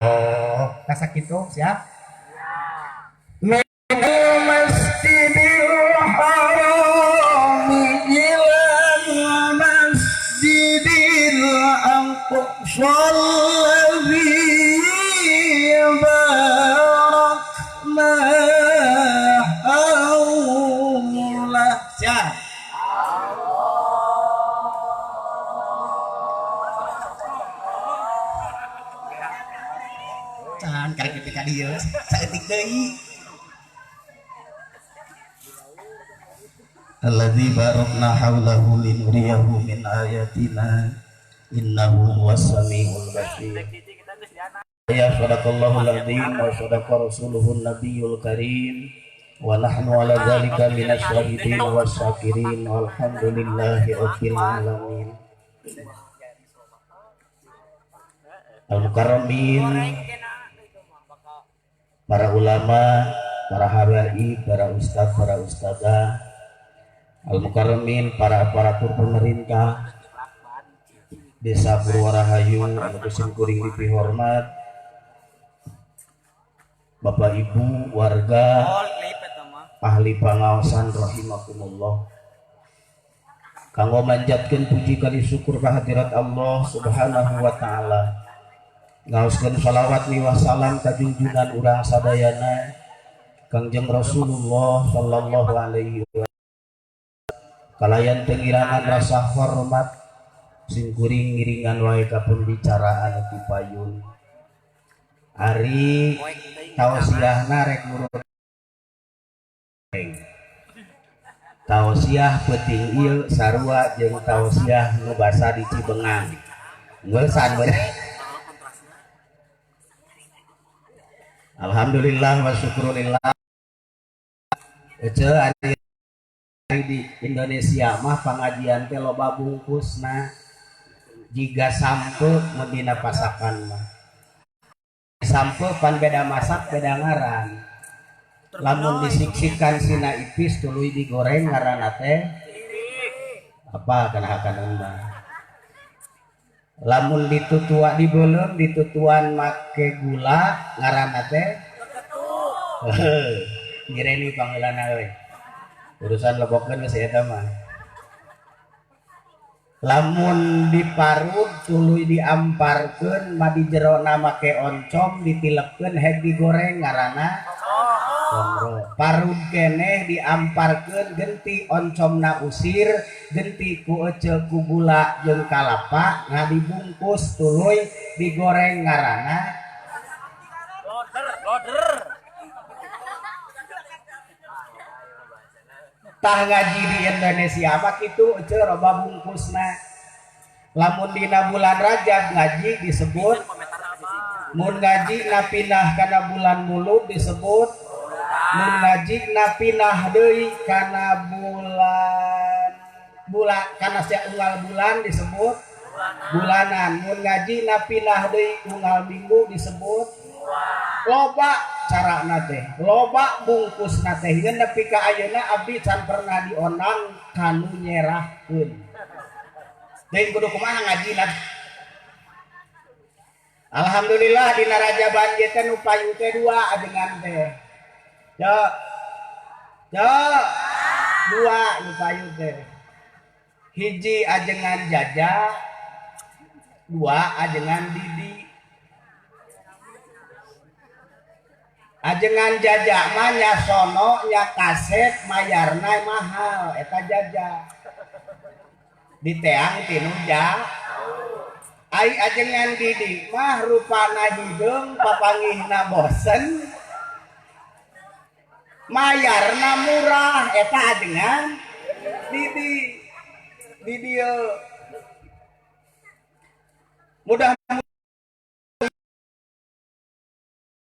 Oh, kasakitu siap. Minal masjidil harami ilal masjidil aqsa alladzi barakna haulah. Siap. Can karek nepi ka dieu saeutik deui. Alladzi barakna haulahu linuriyahu min ayatina innahu huwas samiul basir. Ya sadaqallahul azim wa sadaqa rasuluhun nabiyul karim wa nahnu ala dzalika minasy syahidin wasyakirin walhamdulillahi rabbil alamin. Al-mukarramin, para ulama, para habaib, para ustadz, para ustadzah, al-mukarramin, para aparatur pemerintah Desa Purwarahayu anu kusim kuring dipihormat, Bapak Ibu warga ahli pangaosan rahimakumullah. Kanggo manjatkeun puji kali syukur kehadirat Allah Subhanahu wa taala. Ngaoskeun shalawat miwah salam ka junjungan urang sadayana Kangjeng Rasulullah sallallahu alaihi wasallam. Kalayan teu ngirangan rasa hormat sing kuring ngiringan wae ka pembicaraan ti payun. Ari tausiahna rek nurut tausiah peuting ieu sarua jeung tausiah nu basa di Cibengang. Ngeusan bener. Alhamdulillah wa syukurillah. Ece ari di Indonesia mah pangajian teh loba bungkusna. Jiga sampe mun dina pasakan mah. Sampe pan beda masak beda ngaran. Lamun disiksikan sina ipis tuluy digoreng ngaranna teh apa kana hakaneun mah. Lamun ditutua dibeuleum ditutuan make gula ngaranna teh ngireni pangheulana euy. Urusan lebokeun geus eta mah. Lamun diparut tuluy diamparkeun mah di jerona make oncom ditilepkeun heg digoreng ngaranna konro. Parut keneh diamparkeun genti oncomna usir genti ku ece ku gula jeung kalapa ngadibungkus tuluy digoreng ngaranna loder loder. Tah ngaji di Indonesia mah kitu ece loba bungkusna. Lamun dina bulan Rajab ngaji disebut, mun ngaji na pindah kana bulan Mulud disebut, mun ngaji na pindah deui kana bulan bulan kana sia unggal bulan disebut bulanan, mun ngaji na pindah deui unggal minggu disebut. Loba carana teh, loba bungkusna teh. Ngeun nepi ka ayeuna abdi can pernah diondang kanu nyerahkeun. Deui kudu kumaha ngajina. Alhamdulillah dina Rajaban ieu teh nu payu teh dua ajengan teh. Cok. Cok. Dua nu payu teh. Hiji ajengan Jaja, dua ajengan Didi. Ajengan Jaja mah nya sono nya kaset mayarna mahal eta Jaja. Diteang tinu ja. Ai ajengan Didi mah rupana hideung papanggihna bosen. Mayarna murah eta ajengan Didi. Di dieu. Mudah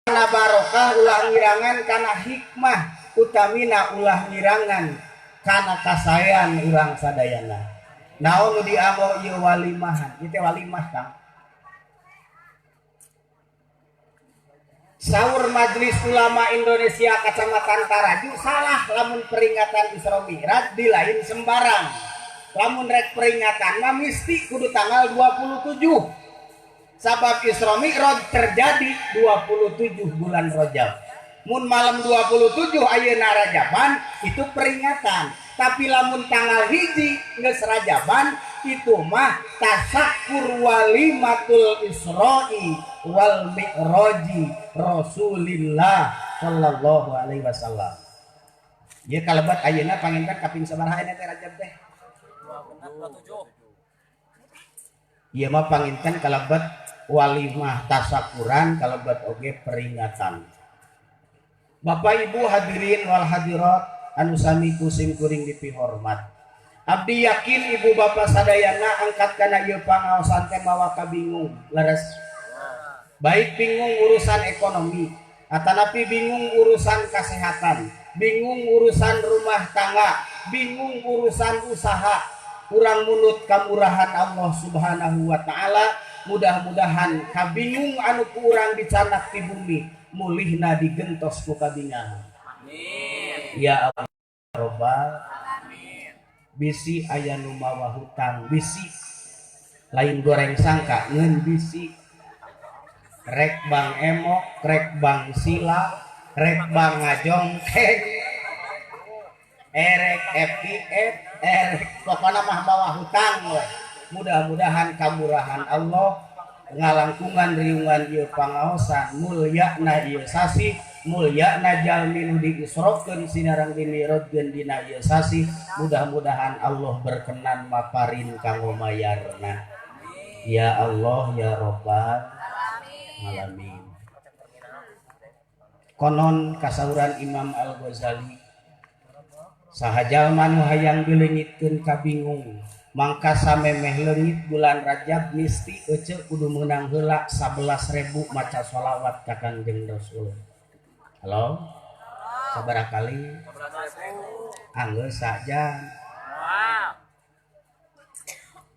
kana barokah ulah ngirangan kana hikmah utamina ulah ngirangan kana kasaean urang sadayana. Naon nu dianggo ieu walimahan? Ieu teh walimah Kang. Saur Majelis Ulama Indonesia Kecamatan Taraju salah lamun peringatan Isra Mi'raj di lain sembarang. Lamun rek peringatan mah misti kudu tanggal 27. Sabab Isra Mi'raj terjadi 27 bulan Rajab. Mun malam 27 ayeuna Rajaban itu peringatan. Tapi lamun tanggal 1 geus Rajaban itu mah tasakkur walimatul Isra'i wal Mi'raji Rasulillah sallallahu alaihi wasallam. Ieu kalebat ayeuna panginten kaping sabaraha teh Rajab teh? 27. Ieu mah panginten kalebat walimah tasakuran, kalebat oge peringatan. Bapak Ibu hadirin wal hadirat anu sami ku sim kuring dipihormat. Abdi yakin ibu bapak sadayana angkat kana ieu pangaosan teh mawa kabingung leres. Baik bingung urusan ekonomi, atanapi bingung urusan kesehatan, bingung urusan rumah tangga, bingung urusan usaha. Urang munut kamurahan Allah Subhanahu wa taala, mudah-mudahan kabingung anu ku urang dicanak di bumi mulihna digentos ku kabingahan. Amin. Ya Allah robbal alamin. Bisi aya nu mawa hutang, bisi lain goreng sangka ngeun bisi rek bang emok, rek bang sila, rek bang ngajongkeng, erek FIF, erek pokona mah mawa hutang we. Mudah-mudahan kamurahan Allah ngalangkungan riungan ieu pangaosan, mulyana ieu sasi, mulyana jalmi nu diisrokeun sinareng dimirodkeun dina ieu sasi. Mudah-mudahan Allah berkenan maparin kanggo mayarna. Ya Allah ya Rabbal alamin. Konon kasauran Imam Al-Ghazali, saha jalma nu hayang dileungitkeun kabingung mangka samemeh leungit bulan Rajab misti ece kudu meunang heula 11.000 maca sholawat ka Kangjeng Rasul. Halo? Sabaraha kali? Anggeus sajam.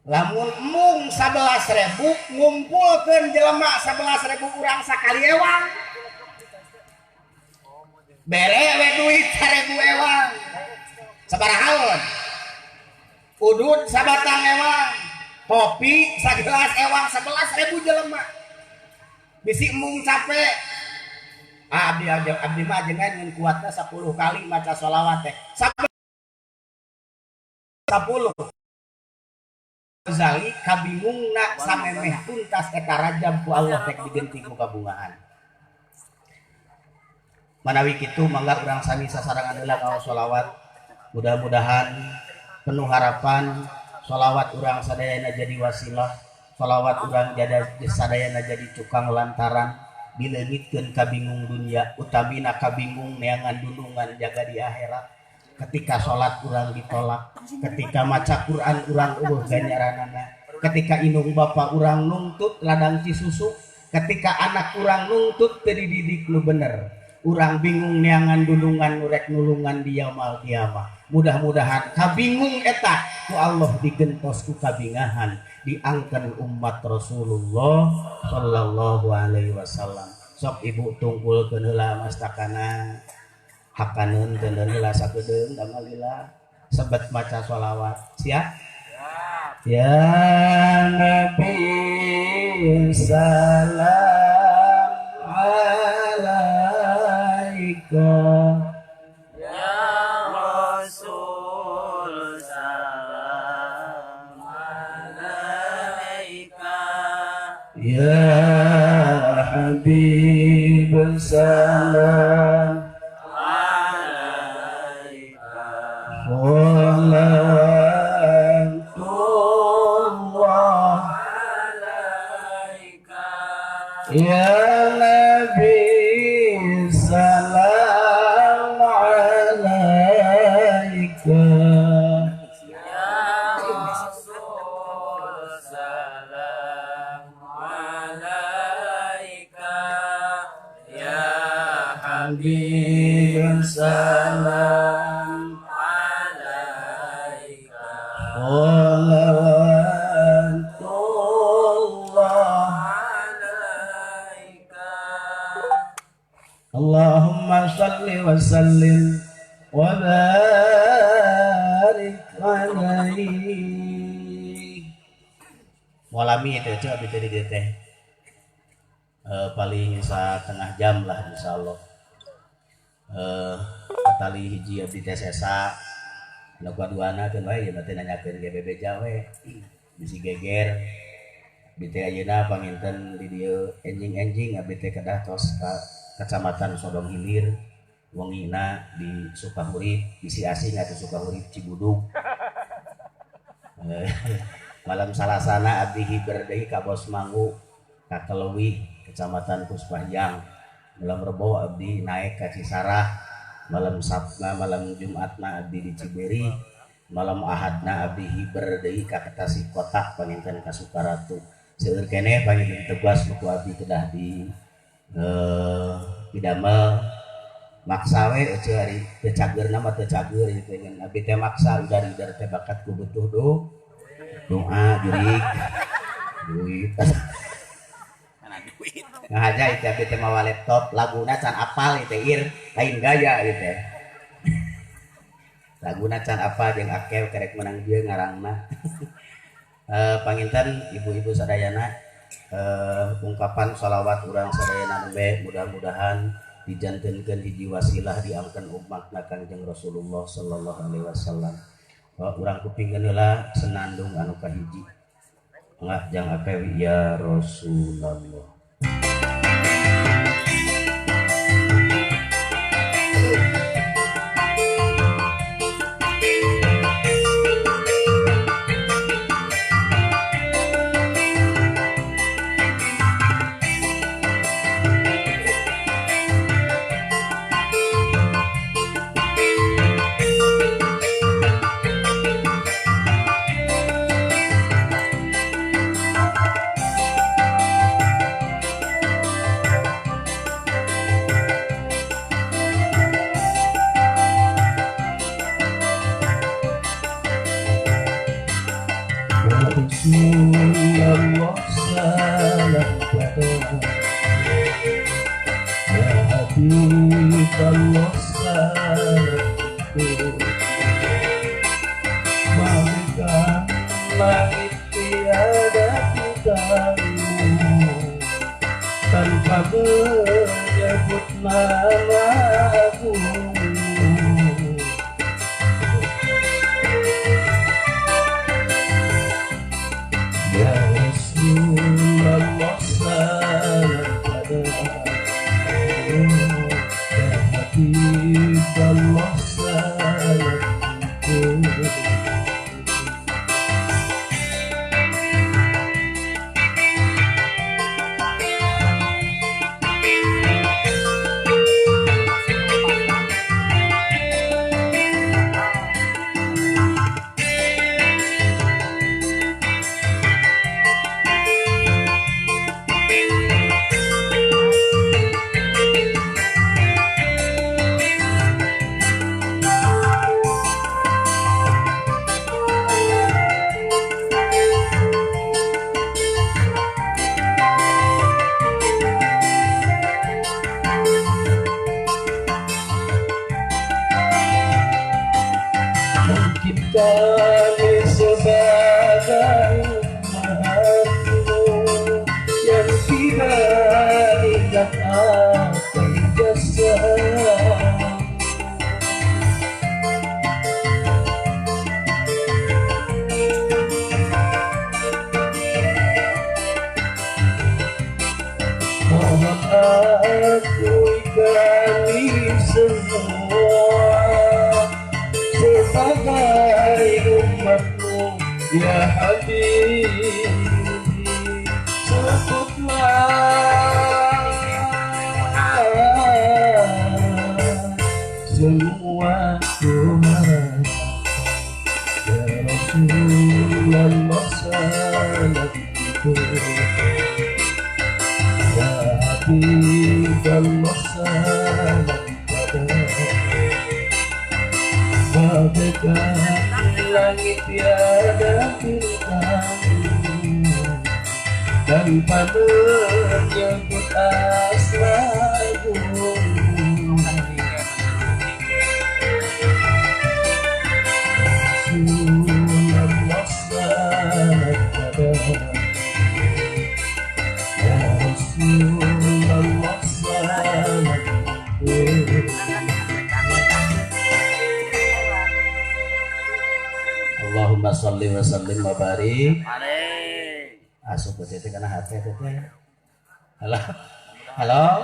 Lamun embung 11.000 ngumpulkeun jelema 11.000 urang sakali ewang. Bere we duit 1.000 ewang. Sabaraha? Udud sabatang ewang, kopi sagelas ewang, 11.000 jelema. Bisi embung capek. Ah, abdi aja abdi mah ajengan ngan kuatna 10 kali maca sholawat teh. 10. Ghazali kabingungna samemeh tuntas eta Rajab ku Allah rek digenti ku kabungahan. Manawi kitu mangga urang sami sasarengan heula ngaos sholawat. Mudah-mudahan penuh harapan sholawat urang sadayana jadi wasilah, sholawat urang sadayana jadi cukang lantaran dileungitkeun kabingung dunia, utamina kabingung neangan dunungan jaga di akhirat. Ketika sholat urang ditolak, ketika maca Quran urang eueuh ganjaranana, ketika indung bapa urang nungtut ladang Cisusu, ketika anak urang nungtut teu dididik nu bener, urang bingung neangan dunungan nu rek nulungan di yaumul kiamah. Mudah-mudahan kabingung eta ku Allah digentos ku kabingahan diangken umat Rasulullah sallallahu alaihi wasallam. Sok ibu tungkulkeun heula mastakana, hakaneun teu heula sakedeung damel lila sebet maca sholawat. Siap? Ya Nabi salam alaika, Ya Rasul salam alaika, Ya Habib salam alaika, salatullah alaika, Ya Nabi salam alaika, Ya Rasul salam alaika, Ya Habib salam alaika, salatullah alaika. Allahumma salli wa sallim wa barik alaihi. Walami itu coba bisa di teh. Paling setengah jam lah insyaallah. Patali hiji abdi teh sesa anu kaduana keun wae ieu mah teh nanyakeun ge bebeja we bisi geger. Abdi teh ayeuna panginten di dieu enjing-enjing abdi teh kedah tos ka Kecamatan Sodong Hilir wengina di Sukahurip bisi asing atau Sukahurip Cibudug. Malam Salasana abdi hiber deui ka Bos Manggu ka Kelewih Kecamatan Puspahyang. Malam Rebo abdi naik ka Cisarah, malam Sabtuna malam Jumatna abdi di Ciberi, malam Ahadna abdi hiber deui ka Tasik Kota panginten ka Sukaratu. Seueur keneh panginten tugas nu ku abdi kedah di pidamel maksa we euceu ari teu cageurna mah teu cager ieu teh ngan abdi teh maksa udar-udar teh bakat ku butuh doa jurig duit. Mana duit. Ngahaja itu abdi teh mawa laptop laguna can apal ieu teh ir lain gaya ieu teh. Laguna can apal jeung akew kerek menang dieu ngarangna. Panginten ibu-ibu sadayana ungkapan shalawat urang sadayana nembe mudah-mudahan dijantenkeun hiji wasilah diangkeun umatna Kangjeng Rasulullah sallallahu alaihi wasallam. Urang kupingkeun heula senandung anu kahiji. Mangga jang akew ya Rasulullah. Rasulullah salam padamu, ya Habib Allah salamku. Bagaikan langit tiada bintangmu, tanpa menyebut namamu. Ya Rasulullah salam padamu, ya Habib Allah salamku. Mungkin kami sebagai umatmu yang tidak ingat akan jasa. Mohon akui kami semua sebagai umatmu, ya Habib. Sebutlah semua Tuhan, ya Rasulullah salamku, ya Habib Allah salam padamu. Bagaikan langit tiada bintang, tanpa menyebut asmamu. Rasulullah salam padamu, ya Rasul. Allahumma sholli wa sallim wa barik alaihi. Asup teh kana hate teh. Halo. Halo.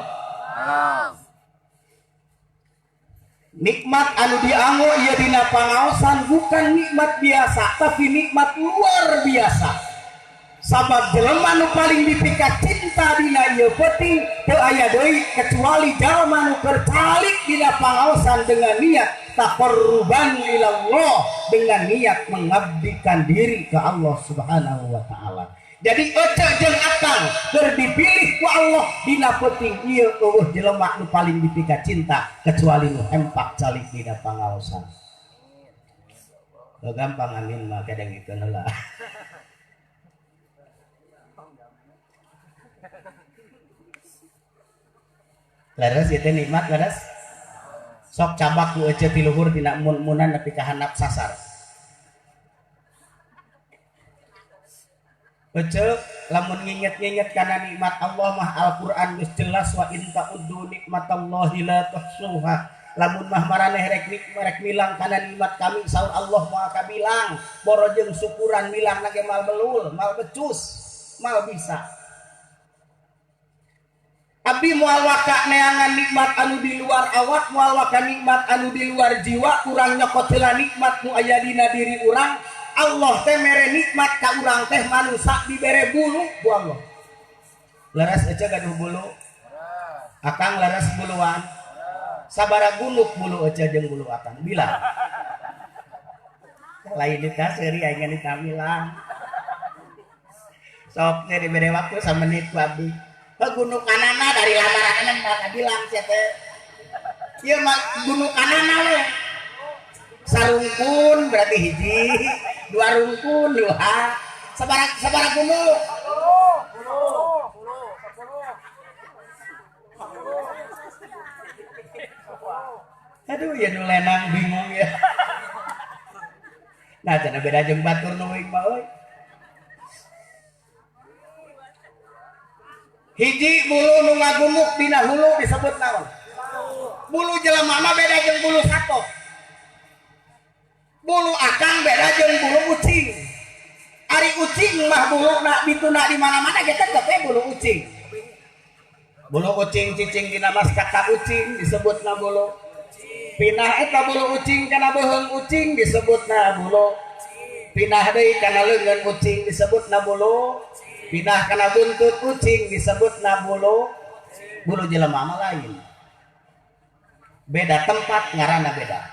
Halo. Nikmat anu dianggo ieu dina pangaosan bukan nikmat biasa, tapi nikmat luar biasa. Sabab jelema nu paling dipika cinta dina ieu peuting teu aya deui kecuali jalma nu keur calik dina pangaosan dengan niat taqarruban ilallah, dengan niat mengabdikan diri ke Allah Subhanahu wa taala. Jadi ece jeung akang keur dipilih ku Allah dina peuting ieu eueuh jelema nu paling dipika cinta kecuali nu hempak calik dina pangaosan. Teu gampang amin mah kadang ngikeun heula. Leres ieu teh nikmat leres. Sok cabak ku ece ti luhur tina mun-munan nepi ka handap sasar. Ece lamun nginget-nginget kana nikmat Allah mah Al-Qur'an geus jelas wa in ta'uddu nikmatallahi la tuhsuha. Lamun mah maraneh rek nikmat rek milang kana nikmat kami saur Allah moal kabilang. Boro jeung syukuran milang na ge mal belul, mal becus, mal bisa. Abdi moal waka neangan nikmat anu di luar awak, moal waka nikmat anu di luar jiwa, urang nyokot heula nikmat nu aya dina diri urang. Allah teh mere nikmat ka urang teh manusa dibere bulu ku Allah. Leres ece gaduh bulu? Akang leres buluan? Sabara gunuk bulu ece jeung bulu akang bilang. Lain ditaseuri aing ditamilang. Sok teh dibere waktu samenit ku abdi. Gunukanana dari lamaran maka bilang sia teh. Ieu mah gunukanana we. Sarungkun berarti hiji, dua rungkun dua. Sabara sabara gunuk. Aduh ya nu lenang bingung ya. Nah cenah beda jeung batur nu uing mah euy. Hiji bulu nu ngagunuk dina hulu disebut naon? Bulu jelema mah beda jeung bulu sato. Bulu akang beda jeung bulu ucing. Ari ucing mah buluna dituna di mana-mana ge tetep we bulu ucing. Bulu ucing cicing dina mas kaka ucing disebutna bulu. Pinah eta bulu ucing kana beuheung ucing disebutna bulu. Pinah deui kana leungeun ucing disebutna bulu. Pinah kana buntut ucing disebutna bulu. Bulu jelema mah lain. Beda tempat ngaranna beda.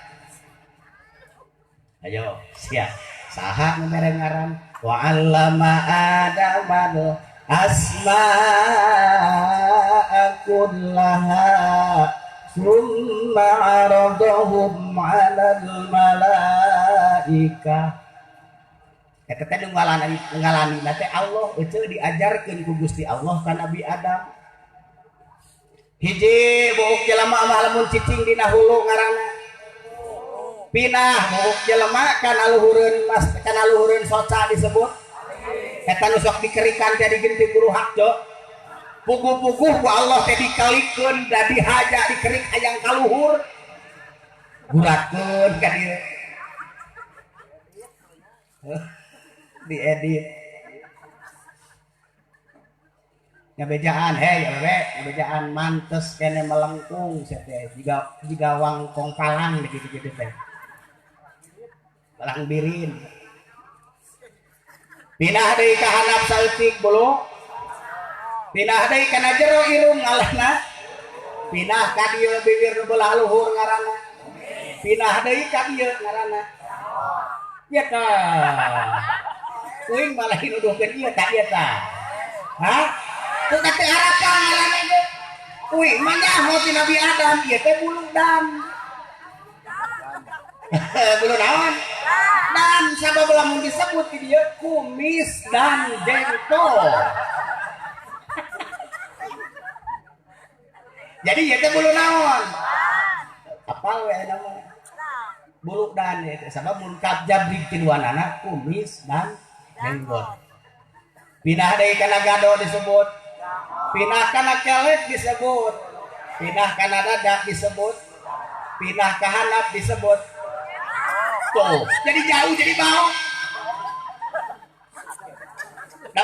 Ayo, siap. Saha nu mere ngaran? Wa 'allama Adamal asma'a kullaha summa 'aradahum 'alal malaikah. Eta teh nu ngalami teh Allah ece diajarkeun ku Gusti Allah ka Nabi Adam. Hiji buuk jelema mah lamun cicing dina hulu ngaranna. Pinah buuk jelema kana luhureun mas kana luhureun soca disebut. Eta nu sok dikerikan teh digenti guru hakjo. Puguh-puguh ku Allah teh dikalikeun da dihaja dikerik hayang ka luhur. Guratkeun ka dieu. Diedit ngabejaan hei awewe ngabejaan mantes kene melengkung sia teh jiga wangkong palang gitu-gitu teh palang birin pinah deui ka handap saeutik bulu pinah deui kana jero irung ngalahna pinah ka dieu bibir nu belah luhur ngaranna pinah deui ka dieu ngaranna ieu tah kuing malah nuduhkeun ieu tah ieu tah. Hah? Teu teh harapan ngaranna ge. Kuing mah nyaho ti Nabi Adam ieu teh bulu dan. Bulu naon? Dan sabab lamun disebut di dieu kumis dan jengkol. Jadi ieu teh bulu naon? Apal we nama? Bulu dan ieu teh sabab mun kajabrik tiluanana kumis dan jenggot. Pinah deui kana gado disebut, pinah kana kelek disebut, pinah kana dada disebut, pinah ka handap disebut. Tuh, jadi jauh jadi bau.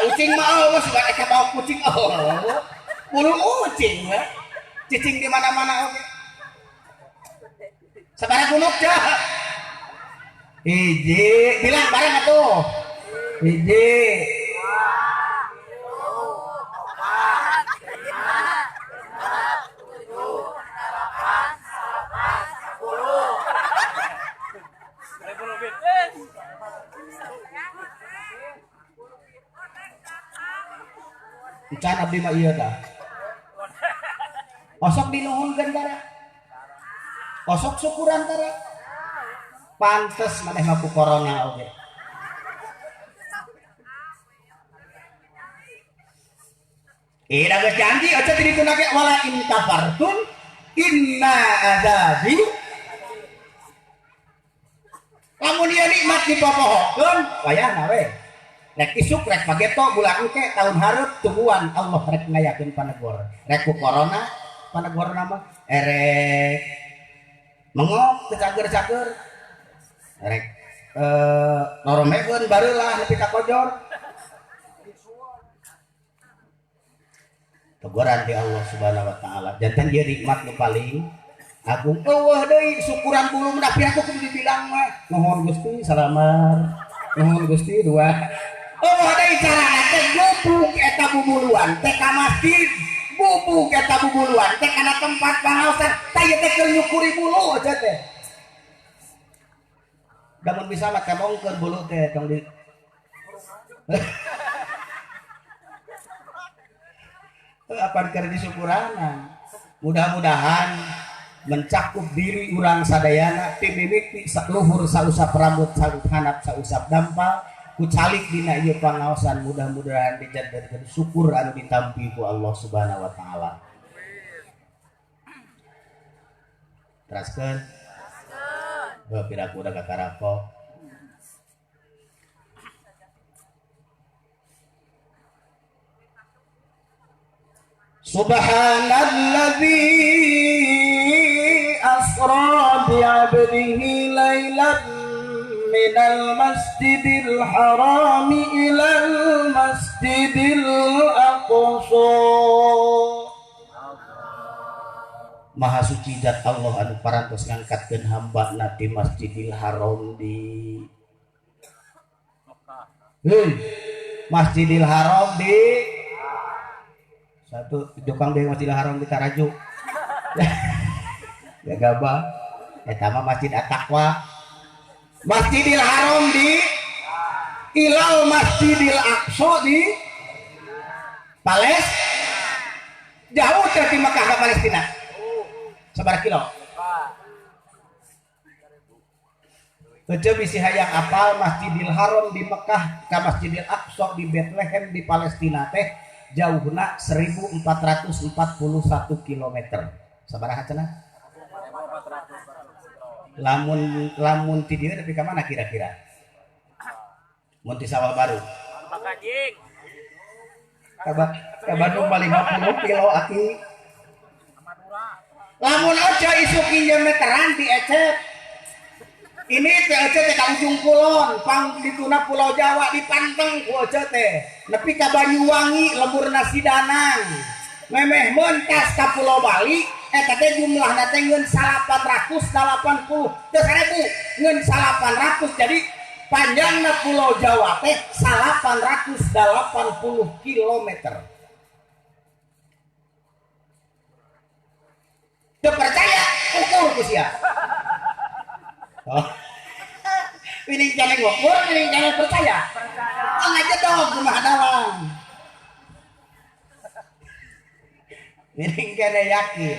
Da ucing mah eueuh sugan eka bawa kucing eueuh. Bulu ucing we. Cicing di mana-mana oge. Sabaraha gunuk cah? Hiji, bilang bareng atuh. Hiji. 4, 5, 6, 7, 8, 9, 10. Encan abdi mah ieu tah. Osok dinuhunkeun tara. Osok syukuran tara. Pantes maneh mah ku corona oge. Ida geus janji aja ti dituna ge wala in kafartum inna azabi. Lamun ieu nikmat dipopohokeun wayahna we. Rek isuk rek pageto bulan engke tahun hareup tungguan Allah rek ngayakeun panegor. Rek ku corona panegorna mah erek mengok teu cager-cager. Rek noromekeun bareulah nepi ka kojor. Teguran di Allah Subhanahu wa taala. Janten ieu nikmat nu paling agung. Eueuh deui syukuran bulu mah tapi aku kudu dibilang mah. Nuhun Gusti salamar. Nuhun Gusti dua. Eueuh deui carana teh gubug eta bubuluan teh ka masjid. Bubug eta bubuluan teh kana tempat pangaosan. Tah ieu teh keur nyukuri bulu aja teh. Da mun bisa mah temongkeun bulu teh tong di apan keur disyukuranan. Mudah-mudahan mencakup diri urang sadayana ti mimiti saluhur sausap rambut sahanap sausap dampal ku calik dina ieu pangaosan mudah-mudahan dijadikan syukur anu ditampi ku Allah Subhanahu wa taala. Teraskeun. Heuh piraku udah kakarako. Subhanalladzi asra bi'abdihi lailan minal masjidil harami ilal masjidil aqsa. Maha suci zat Allah anu parantos ngangkatkeun hamba-Na di Masjidil Haram di Hei, Masjidil Haram di satu tukang di Masjidil Haram di Taraju. Ya gabah eta mah Masjid At-Taqwa. Masjidil Haram di ilal Masjidil Aqsa di Palestina. Jauh dari Mekah ke Palestina. Sabaraha kilo? Teu bisi hayang apal Masjidil Haram di Mekah ka Masjidil Aqsa di Bethlehem di Palestina teh jauhna 1441 km. Sabaraha cenah? Lamun lamun ti dieu nepi ka mana kira-kira? Mun ti Sawah Baru. Ka Bandung mah 50 kilo aki. Lamun aja isuk injem meteran di Ecep. Ini teh Ece teh ka ujung kulon, pang dituna Pulau Jawa dipanteng ku Ece teh. Nepi ka Banyuwangi lemburna Sidanang. Memeh mentas ka Pulau Bali eta teh jumlahna teh ngeun 880 teu 1000 ngeun 800 jadi panjangna Pulau Jawa teh 880 km. Teu percaya ukur ku sia. Oh. Piling jangan ngukur, piling jangan percaya. Percaya. Aja dong kumaha dalang. Piling kene yakin.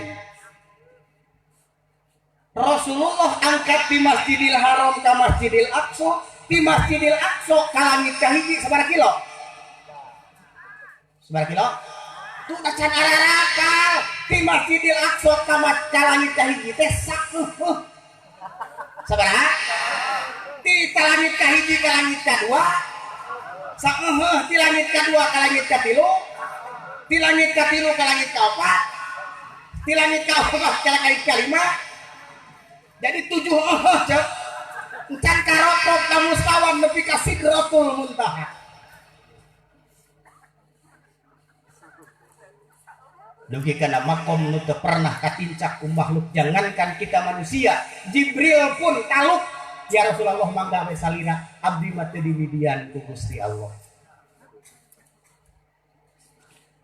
Rasulullah angkat di Masjidil Haram ke Masjidil Aqsa, di Masjidil Aqsa ka langit kahiji sabaraha kilo? Sabaraha kilo? Tuh can ararakal di Masjidil Aqsa ka langit kahiji teh sakuh. Sabaraha? Di langit kahiji ka langit kadua, saeuheuh di langit kadua ka langit katilu, di langit katilu ka langit kaopat, di langit kaopat ka langit kalima. Jadi 7 euheuh cek. Encan karoprop ka mustawan nepi ka Sidratul Muntaha. Dugi kana makom nu teu pernah katincak ku makhluk, jangankan kita manusia, Jibril pun taluk. Ya Rasulullah mangga we salira, abdi mah teu dimidian ku Gusti Allah.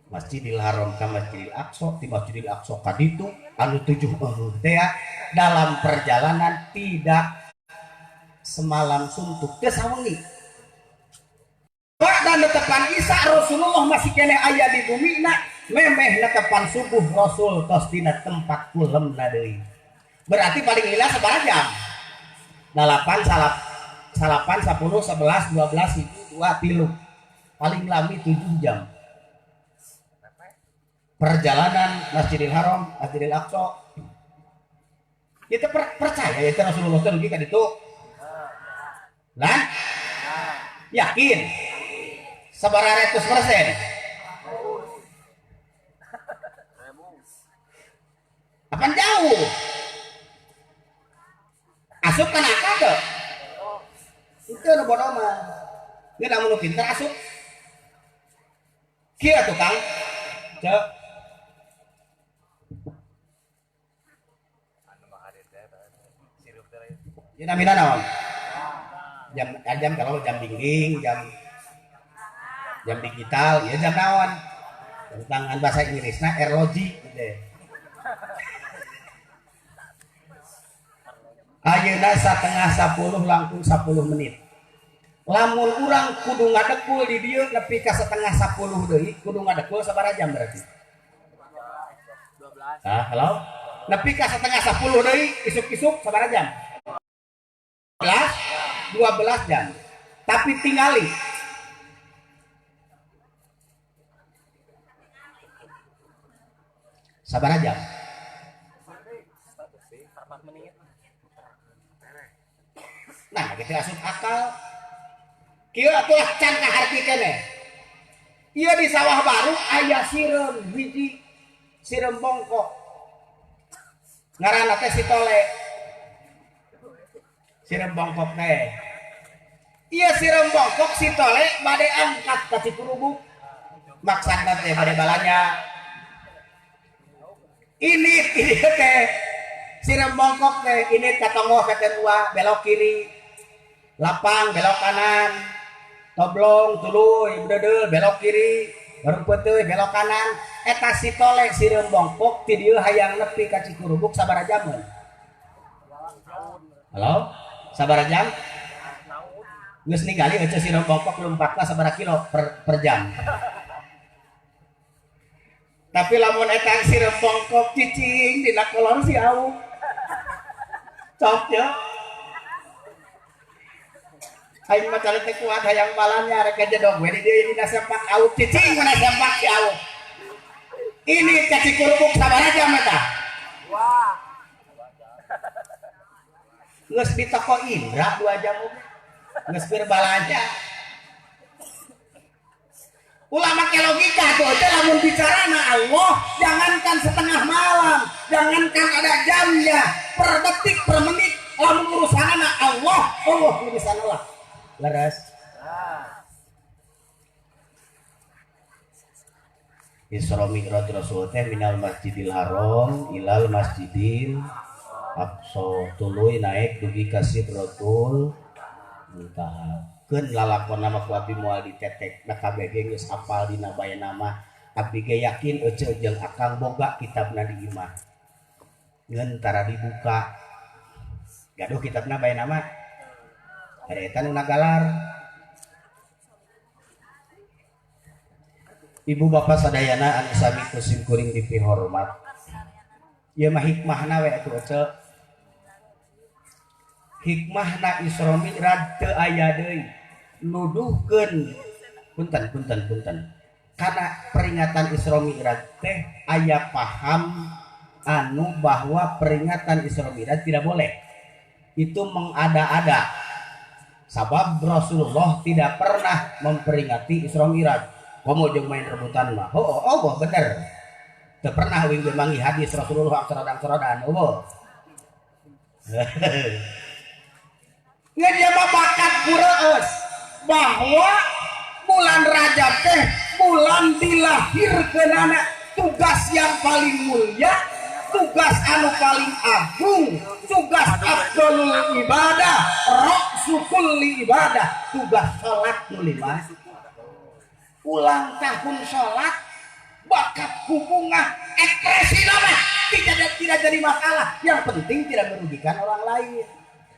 Masjidil Haram ka Masjidil Aqsa, di Masjidil Aqsa ka ditu anu 7 teh ya, dalam perjalanan tidak semalam suntuk teu sawengi. Dan netepan Isa Rasulullah masih keneh aya di bumi na, memeh netepan subuh Rasul tos dina tempat kulemna deui. Berarti paling lila sabaraha jam? 8, salapan, 10, 11, 12, 1, 2, 3. Paling lami 7 jam. Perjalanan Masjidil Haram, Masjidil Aqsa. Kita percaya ya Rasulullah teh dugi ka ditu. Lah? Yakin? Sabaraha ratus persen? Apaan jauh? Asup kan akal tuh? Itu nu bodoh mah. Ini namun nu pinter asup. Kieu tuh Kang. Cek. Ini namina naon? Jam kalau jam dinding, jam digital, ya jam naon? Jam tangan bahasa Inggrisna erloji gitu. Ayeuna 9:30 langkung 10 menit. Lamun urang kudu ngadekul di dieu nepi ka 9:30 deui, kudu ngadekul sabaraha jam berarti? 12. Ah, halo? Nepi ka 9:30 deui isuk-isuk sabaraha jam? 12 jam. Tapi tingali sabaraha jam? Nah, gitu asup akal. Kieu atuh can kaharti keneh. Ieu di sawah baru aya sireum hiji, sireum bongkok. Ngaranna teh si Tole. Sireum bongkok teh. Ieu sireum bongkok si Tole bade angkat ka Cikurubuk. Maksudna teh bade balanja. Ini teh sireum bongkok teh ini ka tonggoh ka teh dua belok kiri. Lapang belok kanan. Toblong tuluy bededel belok kiri, warung peuteuy belok kanan. Eta si Tole sireum bongkok ti dieu hayang nepi ka Cikurubuk sabaraha jamun? Halo? Sabaraha jam? Geus ningali eueuh sireum bongkok lompatna sabaraha kilo per jam. Tapi lamun eta sireum bongkok cicing dina kolor si awu. Cok nya. Aing mah cari teh kuat hayang balanya rek jedog we di dieu dina sempak awu cicing mana sempak si awu. Ini ka Cikurubuk sabaraha jam eta? Wah. Geus di toko Indra 2 jam oge. Geus keur balanja. Ulah make logika tuh, teh lamun bicara na Allah, jangankan setengah malam, jangankan ada jamnya, per detik, per menit, lamun urusanana Allah, Allah urusan Allah. Leres. Isra Mi'raj Rasul teh minal Masjidil Haram ilal Masjidil Aqsa tuluy naik dugi ka Sidratul Muntaha. Keun lalakon nama ku abdi moal ditetek da kabeh ge geus hafal dina bae nama. Abdi ge yakin eceu jeung akang boga kitabna di imah. Ngeun tara dibuka. Gaduh kitabna bae nama. Ada eta nu nagalar. Ibu bapak sadayana anu sami ku sim kuring dipihormat. Ieu mah hikmahna we atuh eceu. Hikmahna Isra Mi'raj teu aya deui. Nuduhkeun punten punten punten. Karena peringatan Isra Mi'raj teh aya paham anu bahwa peringatan Isra Mi'raj tidak boleh. Itu mengada-ada. Sabab Rasulullah tidak pernah memperingati Isra Mi'raj. Komo jeung main rebutan mah. Oh, oh, oh, bener. Teu pernah uing ge manggih hadis Rasulullah angsoradan-angsoradan. Oh. Ngan dia mah bakat kureus bahwa bulan Rajab teh bulan dilahirkeunana Tugas yang paling mulia, tugas anu paling agung, tugas afdhalul ibadah, ra'su kulli ibadah, tugas salat nu lima. Ulang tahun salat bakat kubungah ekspresi nama tidak jadi masalah. Yang penting tidak merugikan orang lain.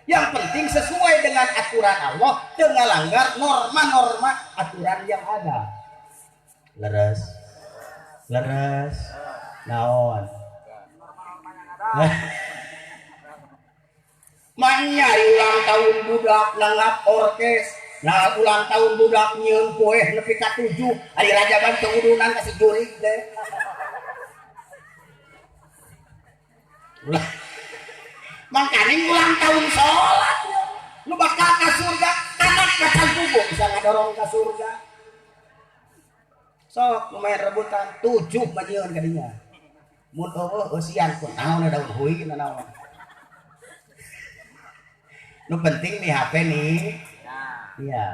Yang penting sesuai dengan aturan Allah, dengan langgar norma-norma aturan yang ada. Leres, leres, naon. Maknya ulang tahun budak nanggap orkes, nah ulang tahun budak nyieun kue nepi ka 7, ari rajaban teu udunan ka si jurig teh. Ulah. Mangkaning ulang tahun salat nu bakal ka surga, anak macan tubuh bisa ngadorong ka surga. Sok lumayan rebutan 7 mah nyieun ka dinya. Mun eueuh eusian kun naon daun hui naon. Nu penting nih HP nih. Iya.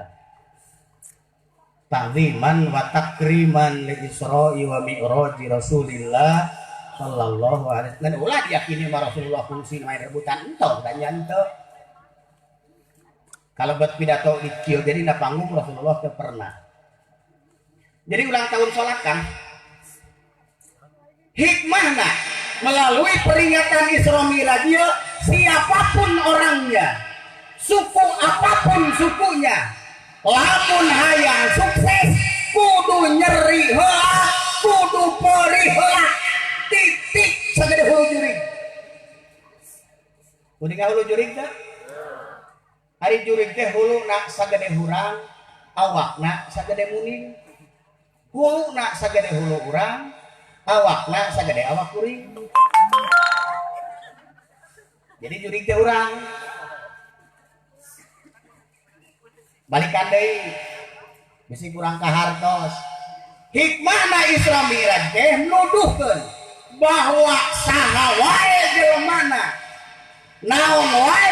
Ta'ziman wa takriman li Isra'i wa Mi'raji Rasulillah sallallahu alaihi wasallam. Ulah diyakini ma Rasulullah fungsi main rebutan entong dan nyanto. Kalau buat pidato di kieu jadi na panggung Rasulullah teu pernah. Jadi ulang tahun salat kan hikmahna melalui peringatan Isra Mi'raj siapapun orangnya, suku apapun sukunya, lamun hayang sukses kudu nyeri heula, kudu perih heula, titik sagede hulu jurig. Kudu hulu jurig teh? Ari jurig teh huluna sagede hurang, awakna sagede muning. Huluna sagede hulu urang, awakna sagede awak kuring. Jadi jurig teh urang. Balikan deui. Bisi kurang kahartos. Hikmahna Isra Mi'raj teh nuduhkeun bahwa saha wae jelemana, naon wae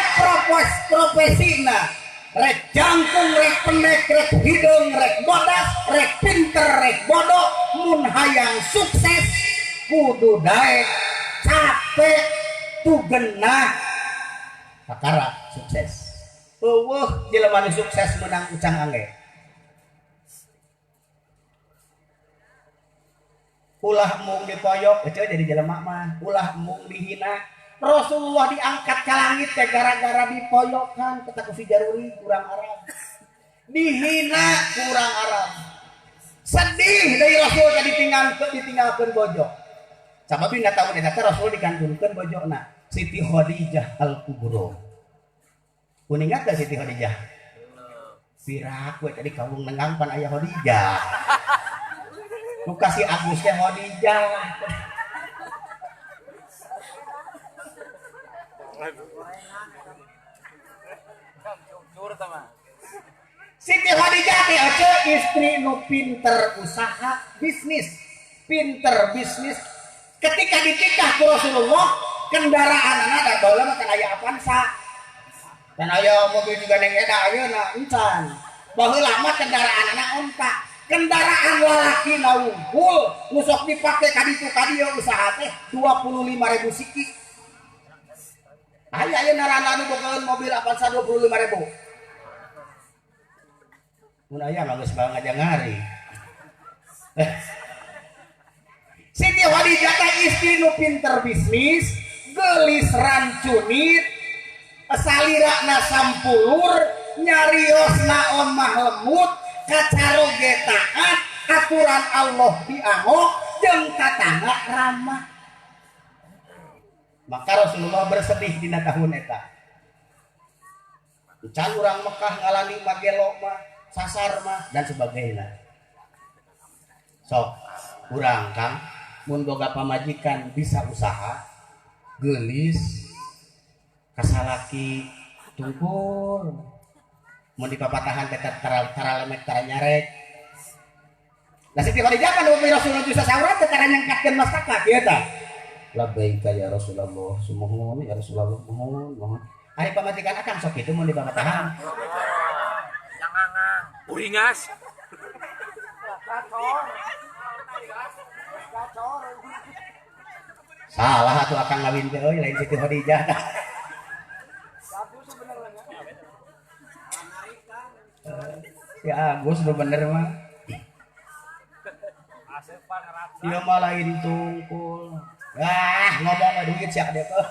profesina, rek jangkung, rek pendek, rek hideung, rek bodas, rek pinter, rek bodoh, mun hayang sukses kudu daek capek tugenah kakara sukses. Eueuh jelema nu sukses menang ucang angge. Ulah mung dipoyok eceu jadi jelema mah, ulah mung dihina. Rasulullah diangkat ke langit teh gara-gara dipoyokan kata ku si Jaruri kurang Arab. Dihina kurang Arab. Sedih dari Rasul tadi ditinggalkeun bojo. Sabab dina taun eta teh Rasul dikantunkeun bojona Siti Khadijah Al-Kubra. Kuningat teh Siti Khadijah? Pirak we tadi kawung nenggang pan aya Khadijah. Nu kasih Agus teh Khadijah. Siti Khadijah teh ece istri nu pinter usaha bisnis, pinter bisnis. Ketika ditikah ku Rasulullah, kendaraan anak da baheula mah kan aya Avanza. Dan aya mobil juga neng eda ayeuna encan. Baheula mah kendaraan anak onta. Kendaraan lalaki na wungkul nu sok dipake ka ditu ka dieu usaha teh 25.000 siki. Aya ayeuna randa nu bogaeun mobil Avanza 25.000. Mun aya mah geus bae ngajangari. Siti Khadijah teh istri nu pinter bisnis, geulis rancunit, salirana sampulur, nyariosna omah lemut, kacaroge taat, aturan Allah diangok, jeung tatangga ramah. Maka Rasulullah bersedih dina tahun eta. Can urang Mekah ngalami magelo mah, sasar mah dan sebagainya. Sok urang Kang mun boga pamajikan bisa usaha, geulis, kasalaki tungkul. Mun dipapatahan teh tara lemek tara nyarek. Lah Siti Khadijah kan upami Rasulullah bisa saurat teh tara nyangkatkeun mastaka kieu tah. Labbaika ya Rasulullah, sumuhun ya Rasulullah, mohon mohon. Ari pamajikan akang sok kitu mun dipapatahan. Uringas. Salah atuh akang ngawin teh euy lain Siti Khadijah. Si Agus nu bener mah. Ieu mah lain tungkul. Ah, ngomong duit sia dia tuh.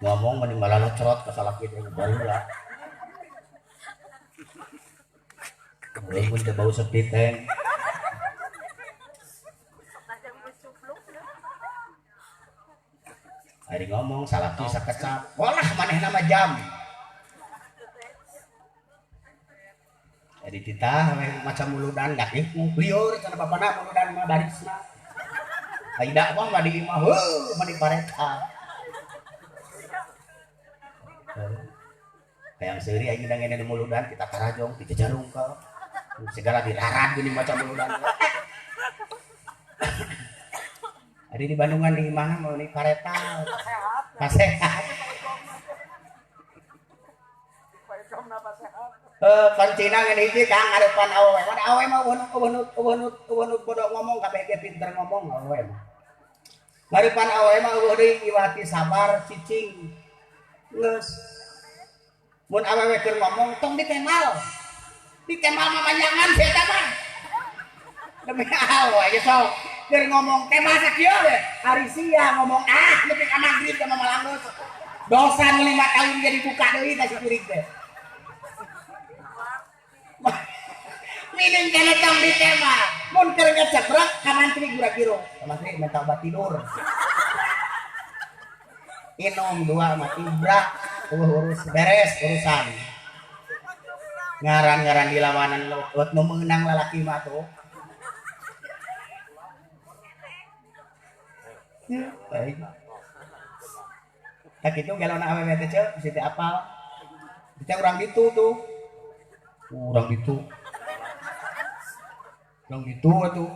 Ngomong mending malah cerot ka salaki teh baru lah. Keblek teh bau sepi teh. Ari ngomong salaki sakecap. Walah manehna mah jam. Jadi titah macam muludan dak liur cenah bapana muludan mah barisna. Ai dakwah mah di imah heuh mah di pareta. Hayang seuri aing ngene di muludan kita karajong kita jarung ka. Segala dirarad geuning macam muludan. Ari di Bandungan di imahna mah di pareta. Pasehat. Pancina ngene hiji Kang ngarepan awewe. Mana awewe mah eueuh bodoh ngomong kabeh ge pinter ngomong awewe mah. Ngarepan awewe mah eueuh deui iwati sabar cicing. Geus. Mun awewe keur ngomong tong ditemal. Ditemal mah manjangan si eta mah. Demi Allah ya sok keur ngomong temal sakieu we. Ari sia ngomong ah nepi ka magrib teh mah malanggeus. Dosa nu 5 tahun jadi buka deui ka si kuring teh. Mining kana tong ditema. Mun keur ngecekrek ka mantri gura-giro. Ka mantri minta obat tidur. Inum dua mati brak urus beres urusan. Ngaran-ngaran di lawanan lot nu meunang lalaki mah tuh. Ya, baik. Tak kitu galona awewe teh ceu bisi teu apal. Bisa urang ditu tuh. Urang ditu. Urang ditu atuh.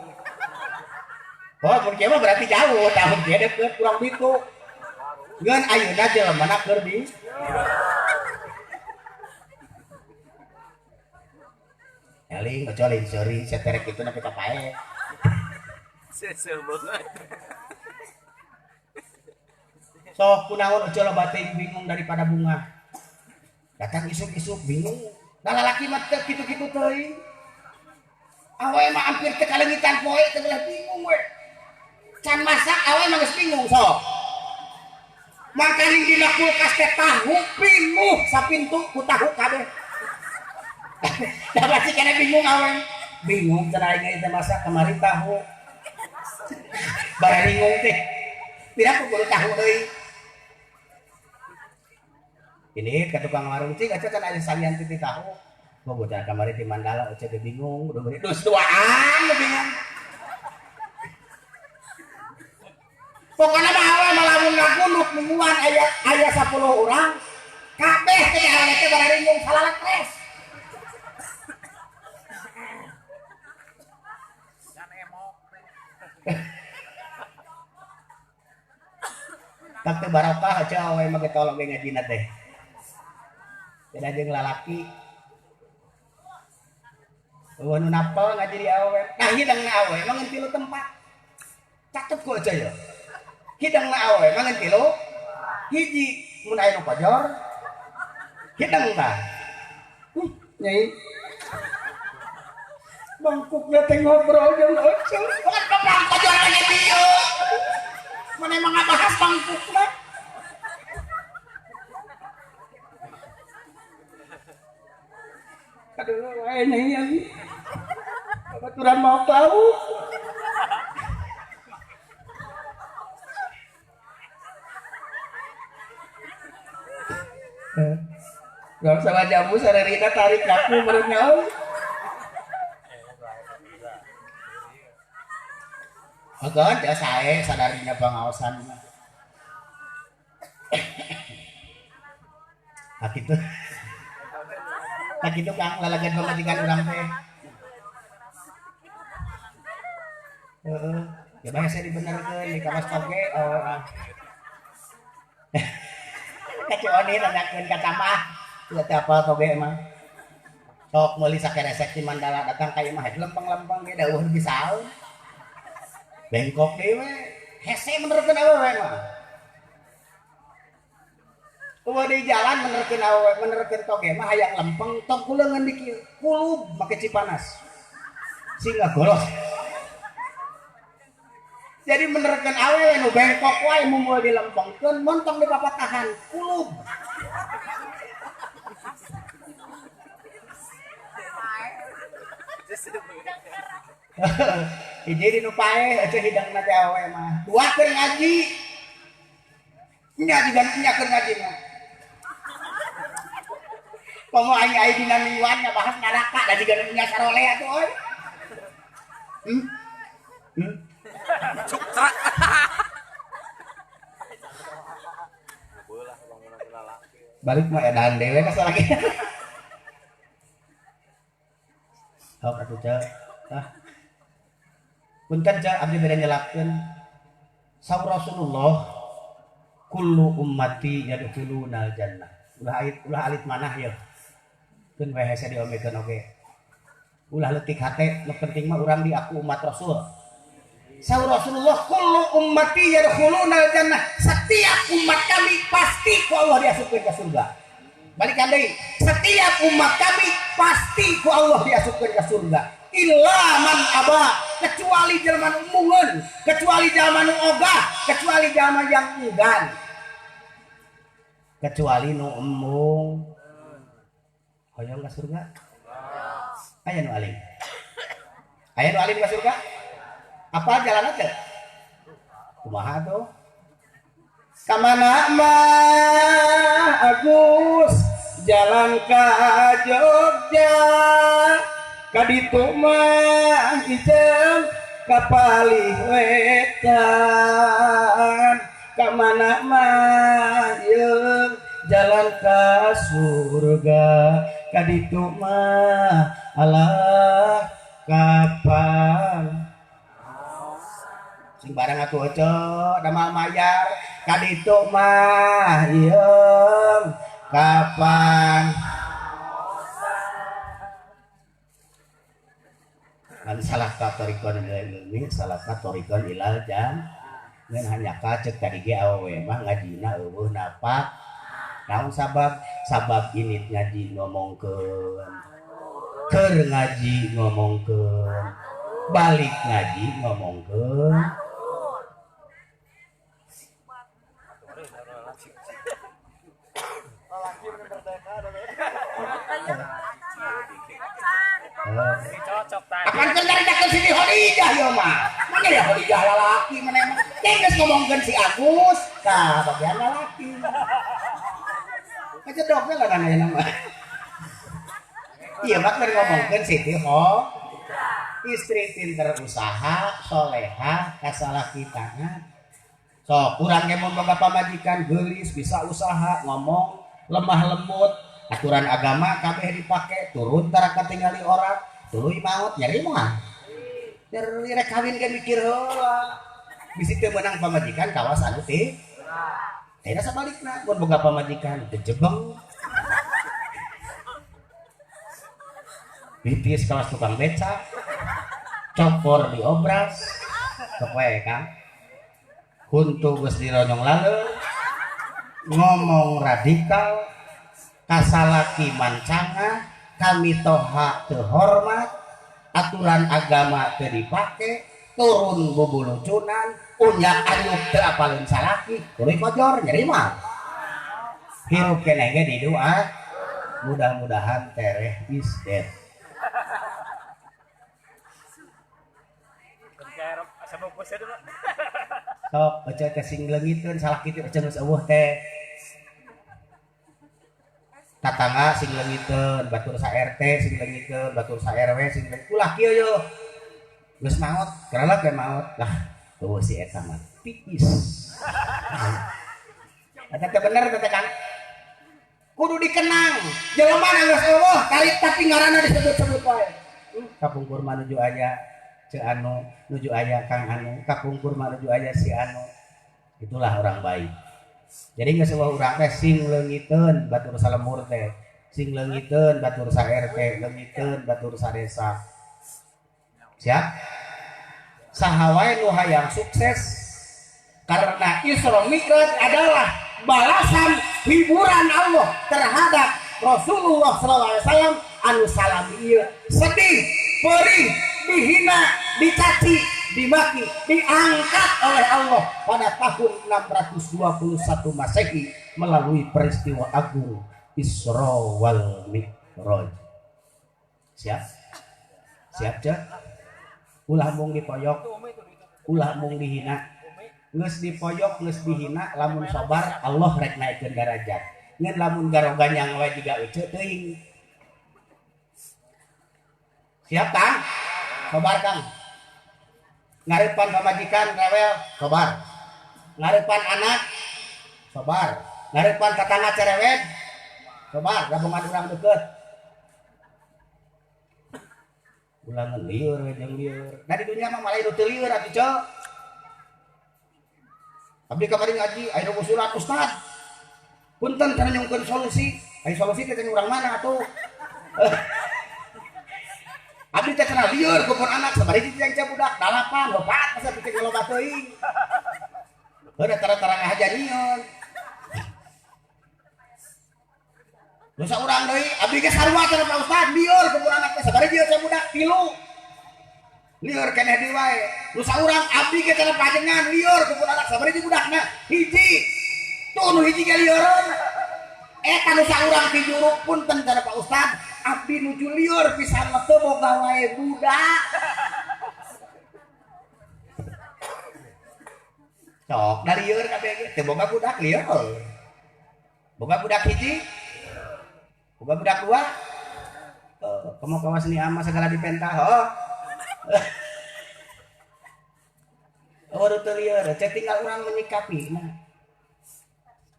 Oh, mun kieu mah berarti jauh, tahun kieu deukeut urang ditu. Ngan ayeuna jelema keur di Eling kecuali seuri seterek kitu nepi ka pae. Seseuh banget. Sok kunaon eueuh loba teuing bingung daripada bunga. Datang isuk-isuk bingung. Da lalaki mah teu kitu-kitu teuing. Awewe mah hampir teu kaleungitan poe teu geus bingung we. Can masak awewe mah geus bingung sok. Makaning dina kulkas teh tahu pinuh sapintu ku tahu kabeh. Da pasti kana bingung awewe. Bingung cenah aing teh masak kamari tahu. Bararingung teh. Tidak kudu tahu deui. Ini ke tukang warung cing aja kan aya salian ti tahu. Gua bocah kamari ti Mandala aja ge bingung, udah beri dus duaan bingung. Pokona mah awewe mah lamun ngagunduk mingguan aya aya 10 urang, kabeh teh awewe teh bararingung salalekres. Tak teu barokah aja awewe mah ge tolong ge ngajina teh. Beda jeung lalaki. Eueuh nu napel ngaji di awewe. Nah hidangna awewe mah ngan tilu tempat. Caket ku aja ya. Hidangna awewe mah ngan tilu hiji mun aya nu kojor. Hidang tah. Nyai. Bangkukna teh ngobrol jeung Oce. Bukan bang kojor lagi dieu. Mana emang ngabahas bangkukna. Aduh, wae nyai yang babaturan mau tahu. Gak usah jamu sarerina tarik kaku meureun nyaho. Ogon teu sae sadarina pangaosan mah. Ah kitu. Tah kitu Kang lalagan pamajikan urang teh. Heeh, ya bae saya dibenerkeun di kawas toge oh. Ka Ci Oni nanyakeun ka Camah, ieu teh apal toge mah. Sok meuli sakeresek di Mandala datang ka imah lempeng-lempeng ge da eueuh bisa. Bengkok deui we. Hese menerkeun awewe mah. Eueuh di jalan menerkeun awewe, menerkeun toge mah hayang lempeng tong kuleungeun di kieu. Kulub make cipanas. Sehingga golos. Jadi menerkeun awewe nu bengkok wae mumul dilempengkeun montong dipapatahan kulub. Hiji di nu paeh eueuh hidangna teh awewe mah. Dua keur ngaji. Nya juga nya keur ngaji mah. Komo aing aya dina mingguan ngabahas neraka da jiga nu nya saroleh atuh euy. Cukrak. Balik mah edan dewe ka salaki. Sok atuh ceu. Tah. Punten ceu abdi bade nyelapkeun. Saur Rasulullah kullu ummati yadkhulunal jannah. Ulah alit manah yeuh. Keun we hese diomekeun oge. Ulah leutik hate, nu penting mah urang diaku umat Rasul. Saur Rasulullah kullu ummati yadkhulunal jannah. Setiap umat kami pasti ku Allah diasupkeun ka surga. Balikan deui, setiap umat kami pasti ku Allah diasupkeun ka surga. Illa man aba, kecuali jelema nu embungeun, kecuali jelema nu ogah, kecuali jelema yang enggan. Kecuali nu embung. Hoyong ka surga? Aya nu alim. Aya nu alim ka surga? Apa jalan teh? Kumaha tuh? Kamana mah Agus jalan ka Jogja, ka ditu mah ijem ka palih wetan. Kamana mah yeung jalan ka surga, ka ditu mah alah kapan. Sing barang atuh ece da mayar ka ditu mah yeung kapan. Man salah katorikon ilal ilmi salah katorikon ilal jam. Ngan hanya kacet tadi ge awewe mah ngajina eueuh napak. Naon sabab? Sabab ini ngaji ngomongkeun. Keur ngaji ngomongkeun. Balik ngaji ngomongkeun. Akan keur nyaritakeun Siti Khadijah ieu mah. Mana ya Khadijah lalaki mana mah. Geus ngomongkeun si Agus, tah bagian lalaki. Kajedokna lah ayeuna mah. Ieu mah keur ngomongkeun Siti Khadijah. Istri pinter usaha, soleha, kasalaki tangan. Sok urang ge mun boga pamajikan geulis bisa usaha, ngomong lemah lembut, aturan agama kabeh dipake, turun tara katingali orang, tuluy maot nyeri moal. Nyeri rek kawin ge mikir heula. Bisi teu meunang pamajikan kawas anu teh. Ayeuna sabalikna mun boga pamajikan teu jebeng. Bitis kawas tukang beca. Cokor diobras. Sok wae Kang. Huntu geus dironyong laleu. Ngomong radikal, kasalaki mancanga, kami toha teu hormat, aturan agama teu dipake, turun bubulucunan, unyak anyuk teu apaleun salaki, tuluy kojor nyeri mah. Hirup keneh ge di doa, mudah-mudahan tereh is dead. Sok ece teh sing leungiteun salaki teh ece geus eueuh teh. Tatangga sing leungiteun, batur sa RT sing leungiteun, batur sa RW sing leungiteun. Ulah kieu yeuh. Geus maot, karena ge maot. Lah, eueuh si eta mah tiis. Eta teh bener teh Kang. Kudu dikenang. Jelema geus eueuh, tarik tapi ngaranna disebut-sebut wae. Kapungkur mah nuju aya Ceu Anu, nuju aya Kang Anu, kapungkur mah nuju aya si Anu. Itulah orang baik. Jadi geus eueuh urang teh sing leungiteun batur salemur teh, Sing leungiteun batur sa RT, leungiteun batur sa desa. Siap? Saha wae nu hayang sukses karena Isra Mi'raj adalah balasan hiburan Allah terhadap Rasulullah sallallahu alaihi wasallam anu salami ieu sedih, perih, dihina, dicaci, dimaki, diangkat oleh Allah pada tahun 621 Masehi melalui peristiwa agung Isra wal Mi'raj. Siap? Siap, Cek? Ulah mung dipoyok, ulah mung dihina. Geus dipoyok, geus dihina, lamun sabar Allah rek naikeun darajat. Ngan lamun garoganyang wae jiga ece teuing. Siap, Kang? Sabar, Kang. Ngarepan pamajikan rewel, sabar. Ngarepan anak, sabar. Ngarepan tetangga cerewet, sabar. Gabungan urang deket. Ulah lieur we jeung lieur. Da di dunia mah malah nu teu lieur atuh, Ceu. Abdi kamari ngaji, aya nu surat Ustad. Punten kana nyungkeun solusi. Aya solusi teh urang mana atuh? Abdi teh cenah lieur ku pun anak sabari jeung ceu budak 8, 4 masa teh loba teuing. Heuh tara-tara ngahaja nyieun. Dosa urang deui, abdi ge sarua cenah Pak Ustad, lieur ku pun anak teh sabari jeung ceu budak 3. Lieur keneh deui wae. Dosa urang abdi ge cenah pajengan lieur ku pun anak sabari jeung budakna hiji. Tuh nu hiji ge lieureun. Eta nu saurang ti juru punten cenah Pak Ustad, abdi nuju lieur pisan mah teu boga wae budak. Sok da lieur kabeh ge teu boga budak lieur. Boga budak hiji, boga budak dua. Komo kawas ni ama segala dipentah heuh. Oh teu lieur, cek tinggal urang menyikapi nah.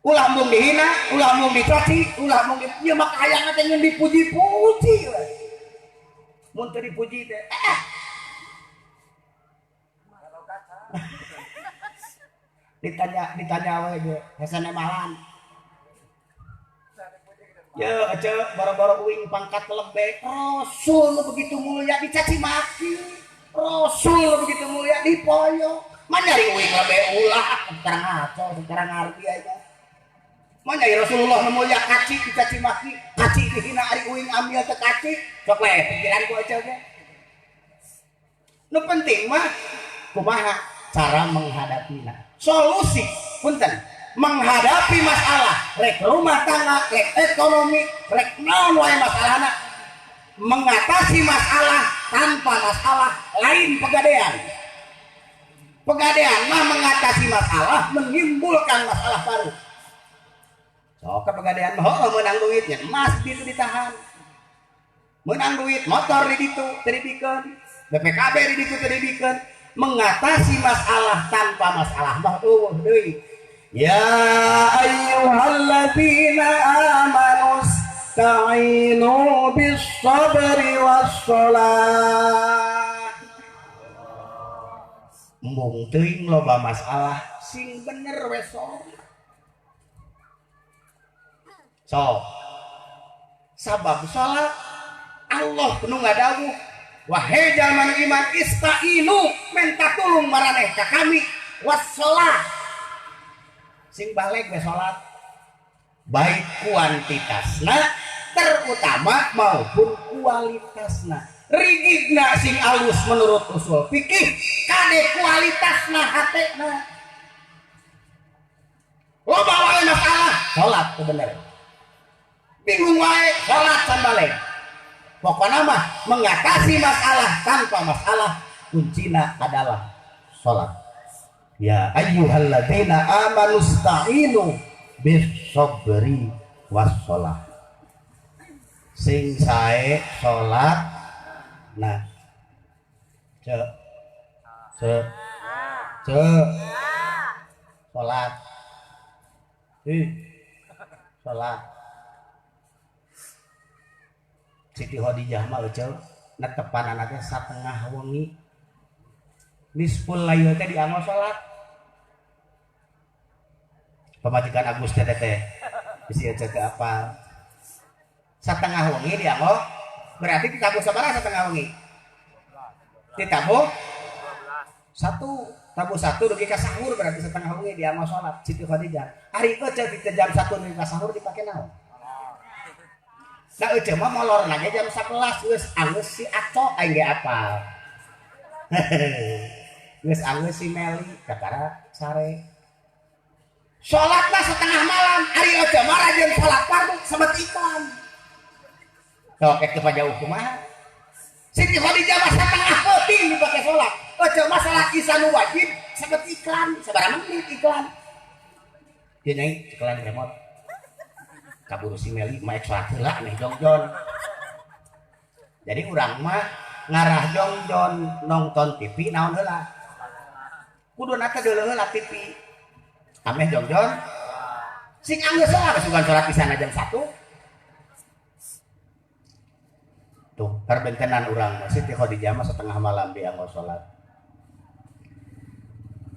Ulah mung dihina, ulah mung dicaci, ulah mung ieu mah kahayang teh ngeun dipuji-puji we. Mun teu dipuji teh Ditanya we ge hesene malan. Ye ece boro-boro uing pangkat lebek, Rasul nu begitu mulia dicaci maki. Rasul nu begitu mulia dipoyok. Manyari uing lebek ulah, sekarang ngaco, sekarang ngarti aja. Manyari Rasulullah nu mulia kaci dicaci maki, kaci dihina ari uing amil teu kaci. Sok we pikiran ku ece ge. Nu penting mah kumaha cara menghadapina. Solusi punten menghadapi masalah rek rumah tangga, rek ekonomi, rek naon wae masalahna. Mengatasi masalah tanpa masalah lain pegadean. Pegadean mah mengatasi masalah menimbulkan masalah baru. Sok pegadean mah heuh meunang duitnya emas di ditu ditahan. Meunang duit motor di ditu teu dibikeun, BPKB di ditu teu dibikeun. Mengatasi masalah tanpa masalah mah eueuh deui. Ya ayyuhalladzina amanu ista'inu bis-sabri was-shalah. Embung teuing loba masalah sing bener we sok. Sok. Sabab salat Allah nu ngadawuh, wahai jalma nu iman ista'inu menta tulung maraneh ka kami was-shalah. Sing balik we salat. Baik kuantitasna terutama maupun kualitasna. Rigidna sing alus menurut usul fikih, kade kualitasna hatena. Loba wae masalah, salat teu bener. Bingung wae, salat can balik. Pokona mah mengatasi masalah tanpa masalah kuncina adalah salat. Ya ayyuhalladzina amanu ista'inu bis-sabri was-shalah. Sing sae salat nah. Cek. Cek. Cek. Salat. Salat. Siti Khadijah mah euceul netepanana teh satengah wengi. Nisful lail teh dianggo salat. Pamajikan Agus teh teh bisi euceul teh apal. Satengah wengi dianggo berarti ditabuh sabaraha satengah wengi? Ditabuh satu, tabuh satu dugi ka sahur berarti setengah wengi dianggo salat Siti Khadijah. Ari ece di jam 1 dugi ka sahur dipake naon? Nah ece mah molor lagi jam 11 geus anggeus si Aco aing ge apal. Geus anggeus si Meli kakara sare. Salatna setengah malam, ari ece mah rajin salat fardu sebet iklan. Sok ek teu jauh kumaha? Siti Khadijah mah setengah peuting dipake salat. Ece mah salat isya nu wajib sebet iklan, sabaraha menit iklan. Dia nyai iklan remote. Kaburu si Meli mah ek salat heula meh jongjon. Jadi urang mah ngarah jongjon nonton TV naon heula. Kuduna teh deuleu heula TV. Ameh jongjon sing anggeus heula sugan salat isana jam 1. Tuh, perbentenan urang mah Siti Khadijah mah setengah malam dianggo salat.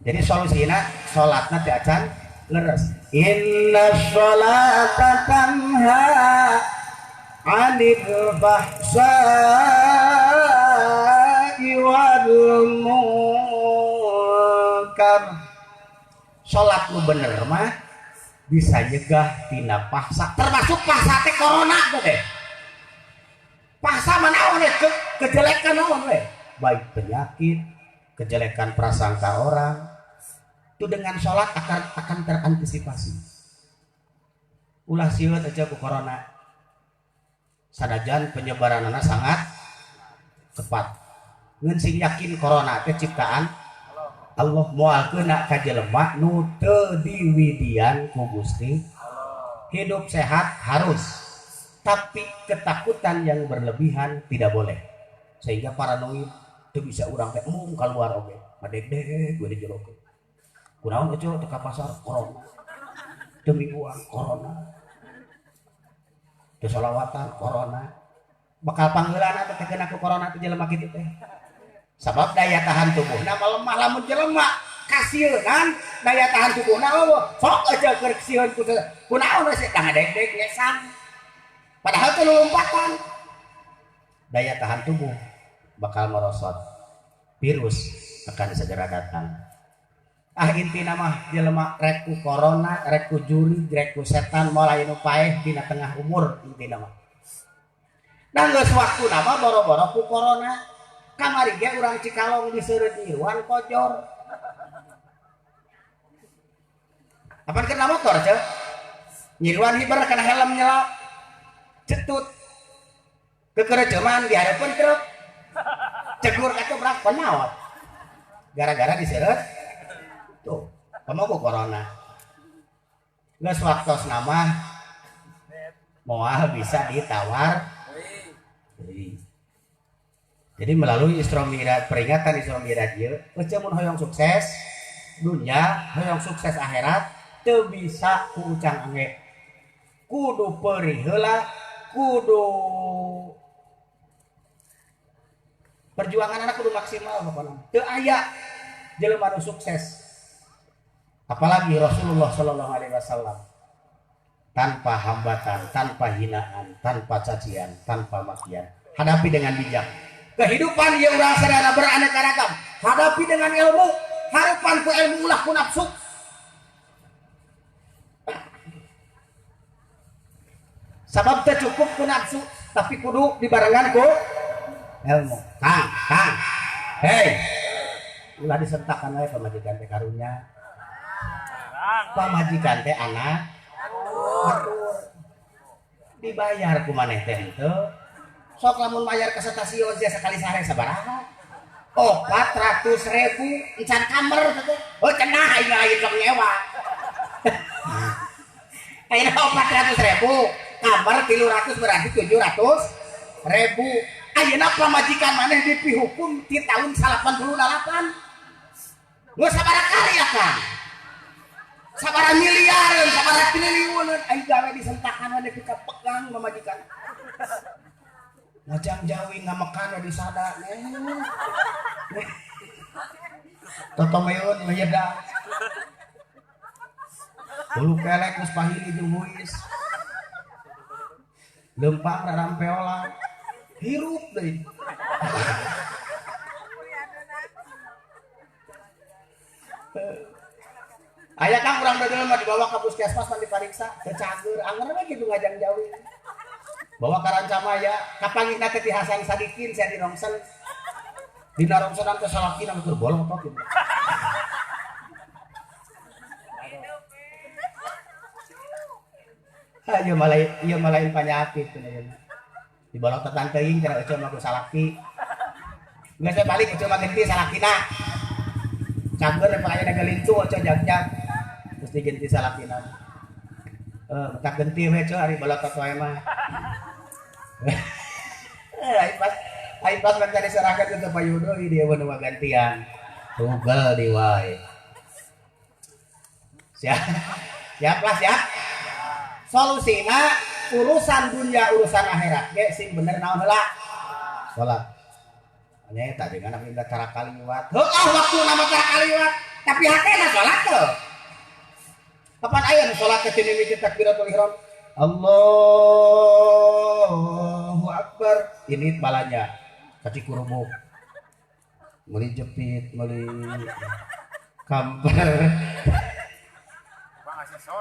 Jadi solusina salatna teh acan leres. Inna sholata tanha 'anil fahsya'i wal munkar. Salat nu bener mah bisa nyegah tina fahsa, termasuk fahsa teh corona teh. Fahsa mah naon we? Kejelekan naon we? Baik penyakit, kejelekan prasangka orang, itu dengan sholat akan terantisipasi. Ulah sieun aja ku corona. Sanajan penyebaranana sangat cepat. Ngan sing yakin corona teh ciptaan Allah, moal keuna ka jelema nu teu diwidian ku Gusti. Hidup sehat harus, tapi ketakutan yang berlebihan tidak boleh. Sehingga paranoid teu bisa urang teh embung keluar oge. Madegdeg we di jero. Kunaon eueuh teu ka pasar corona. Teu mingguan corona. Teu solawatan corona. Bakal pangheulana teh kena ku corona teh jelema kitu teh. Sabab daya tahan tubuhna melemah lamun jelema kasieunan daya tahan tubuhna eueuh. Sok aja keur sieun ku kunaon we tah ngadegdeg ngesang. Padahal teh lulumpatan. Daya tahan tubuh bakal merosot. Virus akan segera datang. Ah intina mah jelema rek ku corona, rek ku jurig, rek ku setan moal aya nu paeh dina tengah umur intina mah. Nah geus waktuna mah boro-boro ku corona. Kamari ge urang Cikalong diseureut ngiruan kojor. Apan kena motor ceu? Nyiruan hiber kana helm nyelap. Cetut. Kekereceman di hareupeun truk. Cegur atuh brak penaot. Gara-gara diseureut tuh, kamu ku corona. Geus waktosna mah moal bisa ditawar. Jadi melalui Isra Mi'raj, peringatan Isra Mi'raj ieu, ece mun hoyong sukses dunya, hoyong sukses akhirat, teu bisa ku ucang angge. Kudu peurih heula, kudu perjuangan anak kudu maksimal pokona. Teu aya jelema nu sukses. Apalagi Rasulullah Shallallahu Alaihi Wasallam tanpa hambatan, tanpa hinaan, tanpa cacian, tanpa makian. Hadapi dengan bijak. Kehidupan yang urang sadaya beraneka ragam. Hadapi dengan ilmu. Harapan ku ilmu ulah ku nafsu. Sabab teu cukup ku nafsu, tapi kudu dibarengan ku ilmu. Kang, kang. Hei. Ulah disentakan wae pamajikan teh karunya. Pamajikan teh anak batur. Dibayar ku maneh teh henteu. Sok lamun bayar ke stasiun sia sekali sare sabaraha? 400.000 encan kamar teh. Oh cenah aing lain sok nyewa. Ayeuna 400.000, kamar 300 berarti 700.000. Ayeuna pamajikan maneh dipihukum di tahun 88. Geus sabaraha kali akang? Sabaraha miliareun, sabaraha triliuneun aing gawe disentakan we nepi ka pegang pamajikan. Ngajang jawi ngamekan we disada. Totomeun meyeda. Bulu kelek geus pahili jeung huis. Lempang rarampeolan. Hirup deui. Aya kang urang dodol mah dibawa ka puskesmas pan dipariksa, teu cager, anger we kitu ngajang jauh. Bawa ka Rancamaya, kapanggihna teh ti Hasan Sadikin sia di rongsen. Dina rongsenan teh salakina keur bolong tok gitu. Ayo malai, ieu malain panyakit cenah ieu. Dibolong teh teuing cenah eceu mah ku salaki. Geus teh balik eceu mah genti salakina. Cager aya galincu eceu jag-jag. Terus digenti salakina. Tak genti we eceu ari bolotot wae mah. Ai pas mah diserahkeun ke Payudo dia mah nu gantian. Tugel di wae. Siap. Siap lah siap. Solusina urusan dunia urusan akhirat ge sing bener naon heula? Salat. Nya eta dengan abdi tara kaliwat. Heuh waktuna mah tara kaliwat, tapi hatena salat teu. Kapan aya nu salat teh mimiti takbiratul ihram? Allahu Akbar. Ini balanya ka Cikurubuk. Meuli jepit, meuli kamper.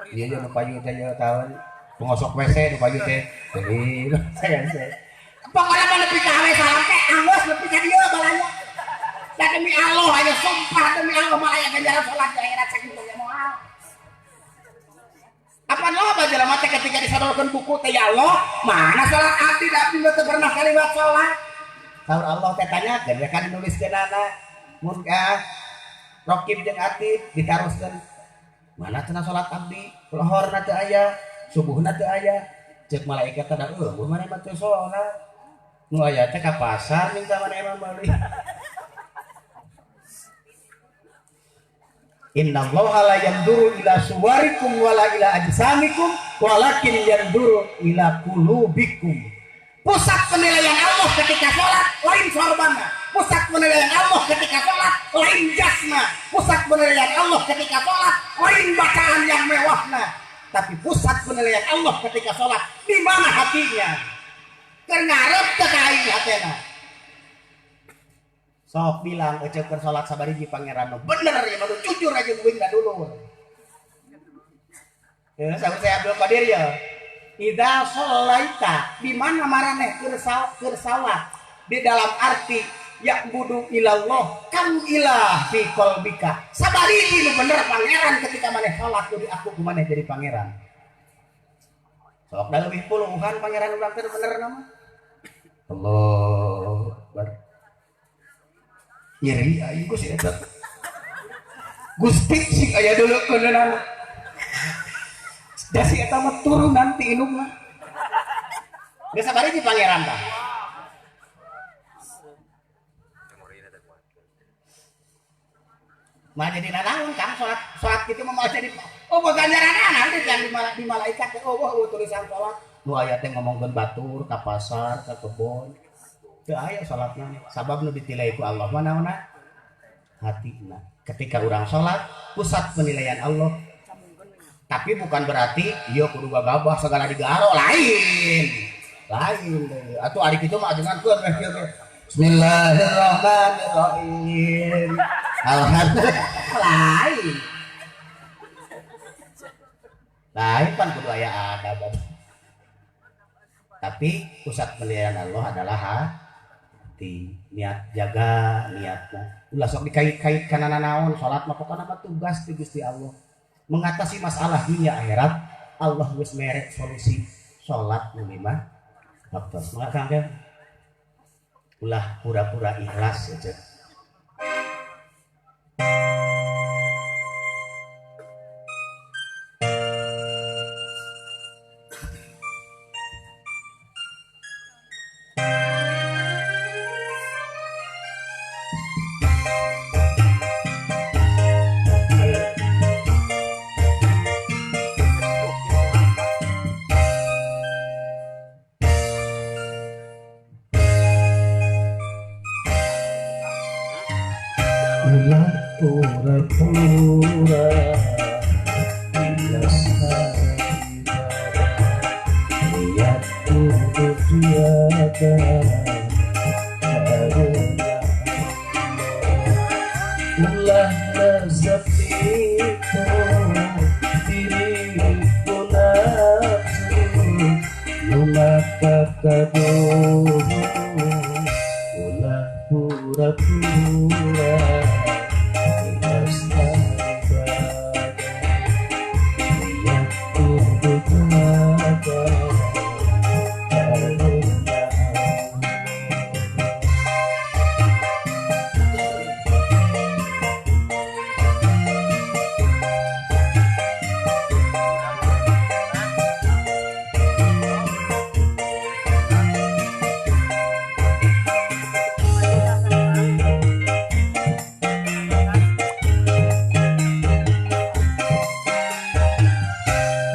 Iya iya nu payu teh ieu taun pengosok WC nu payu teh. Jadi saya. Pokoknya mah nepi ka hawe salam teh anggeus nepi ka dieu balanya. Da demi Allah aya sumpah demi Allah mah aya ganjaran salat di akhirat sakitu ge moal. Apa loba jelema teh ketika disodorkeun buku teh ya Allah, mana salat abdi da abdi teu pernah kaliwat salat. Saur Allah teh tanyakeun we kan nuliskeunana. Mun ka Rokib jeung Atid ditaroskeun. Mana cenah salat abdi? Lohorna teu aya, subuhna teu aya. Ceuk malaikat teh da eueuh maneh mah teu salat. Nu aya teh ka pasar minta maneh mah meuli. Innallaha la yanduru ila suwarikum wala ila ajsamikum walakin yanduru ila qulubikum. Pusat penilaian Allah ketika sholat lain sorbanna. Pusat penilaian Allah ketika sholat lain jasna. Pusat penilaian Allah ketika sholat lain bacaan yang mewahna. Tapi pusat penilaian Allah ketika sholat di mana hatinya? Keur ngarep teu ka aing hatena. Sok bilang eceu keur salat sabariji pangeran bener ya mah jujur aja uing da dulur. Ya saur saya Abdul Qadir ya. Idza sholaita di mana maraneh keur salat di dalam arti ya'budu ilallah kam ilah fi qalbika. Sabariji nu bener pangeran ketika maneh salat kudu aku ku maneh jadi pangeran. Sok da leuwih puluhan pangeran urang teh bener nama. Allahu Akbar. Nyeri aing ku si eta. Gusti sing aya dulu keuneunana. Da si eta mah turun nanti indungna. Geus sabariji pangeran tah. Mah jadi nanaon Kang salat salat kitu mah moal jadi oh ganjaranana nanti yang di malaikat teh oh tulisan salat. Nu aya teh ngomongkeun batur ka pasar ka kebon. Teu aya salatna sabab nu ditilai ku Allah mah naonna hatina. Ketika urang salat pusat penilaian Allah. Tapi bukan berarti ieu kudu gagabah segala digaro lain. Lain deui. Atuh ari kitu mah ajengan keun weh kieu teh. Bismillahirrahmanirrahim. Alhamdulillah. Lain. Lain pan kudu aya adab. Tapi pusat penilaian Allah adalah hati, niat jaga niatna. Ulah sok dikait-kait kana nanaon, salat mah pokona mah tugas ti Gusti Allah. Mengatasi masalah dunia akhirat, Allah geus mere solusi salat nu lima waktu. Maka Kang Kem, ulah pura-pura ikhlas aja. Pura-pura ikhlas lihat. jaga karena ulah resep itu diri ku nafsu nu mata kaduh ulah pura-pura ikhlas ibadah niat kudu jaga karena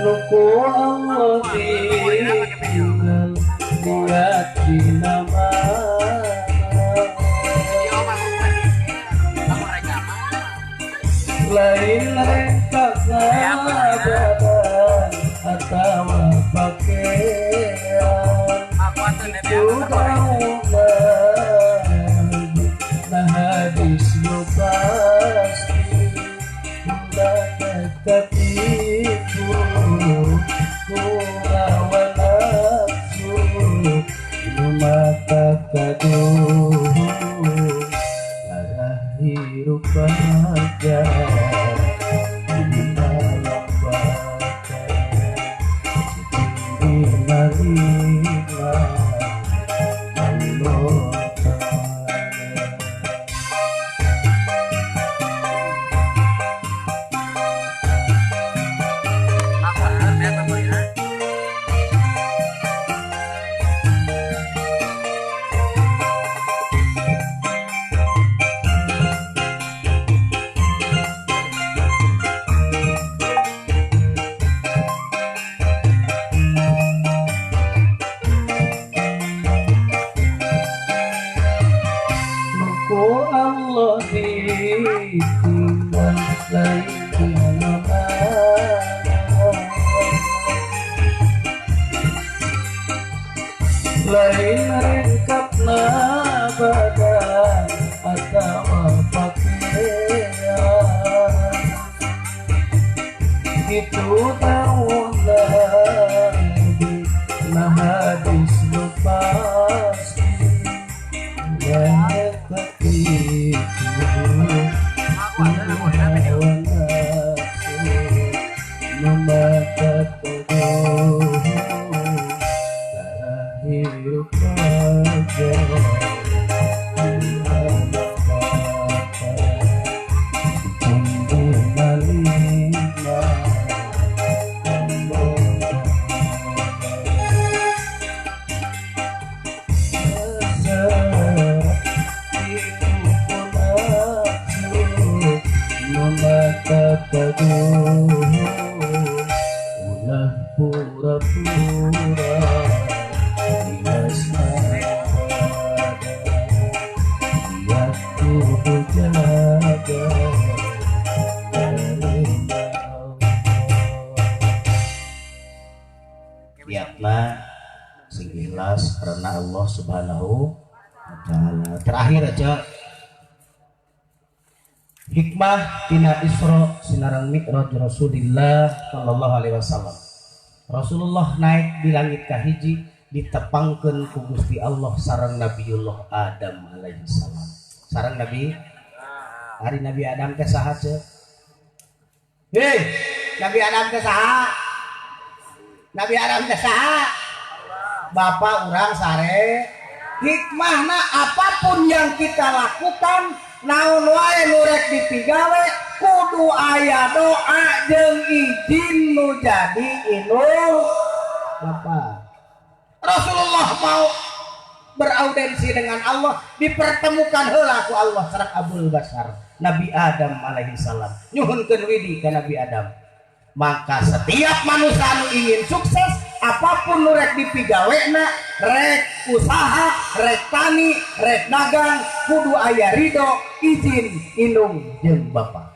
Nu ku Allah ditinggal niat dina mana Video mah lamun rek mah. Lain rengkak badan atawa pakaian. Makuateun Itu beak dauna nah hadis nu pasti ulah katipu ku hawa nafsu nu mata kaduh ngarah hirup bahagia dina alam bakar cicing dina nikmat Allah Ta'ala. Makuateun beak memorina. Nu ku Allah ditinggal lain dina mana lain rengkapna badan atawa pakaian. Itu dauna nah hadis nu pasti ulah katipu Makuateun memorina video. hawa nafsu nu mata kaduh ngarah hirup bahagia di alam bakar cicing dina nikmat Allah Ta'ala. Resep tipu ku nafsu nu mata kaduh ulah pura-pura ikhlas ibadah niat kudu jaga karena Allah. Niatna sing ikhlas karena Allah Subhanahu wa Ta'ala. Terakhir aja hikmah tina Isra sinareng Mi'raj Rasulullah sallallahu alaihi wasallam. Rasulullah naik di langit kahiji ditepangkeun ku Gusti Allah sareng Nabiullah Adam alaihi salam. Sareng Nabi Ari Nabi Adam teh saha ceu? Hei, Nabi Adam teh saha? Nabi Adam teh saha? Bapak urang sare. Hikmahna apapun yang kita lakukan naon wae nu rek dipigawe kudu aya doa jeung izin nu jadi indung Bapak. Rasulullah mau beraudiensi dengan Allah dipertemukan heula ku Allah sareng Abul Basar Nabi Adam alaihi salam nyuhunkeun widi ka Nabi Adam. Maka setiap manusia anu ingin sukses apapun nu rek dipigawena rek usaha rek tani rek dagang kudu aya ridho izin indung jeung bapa.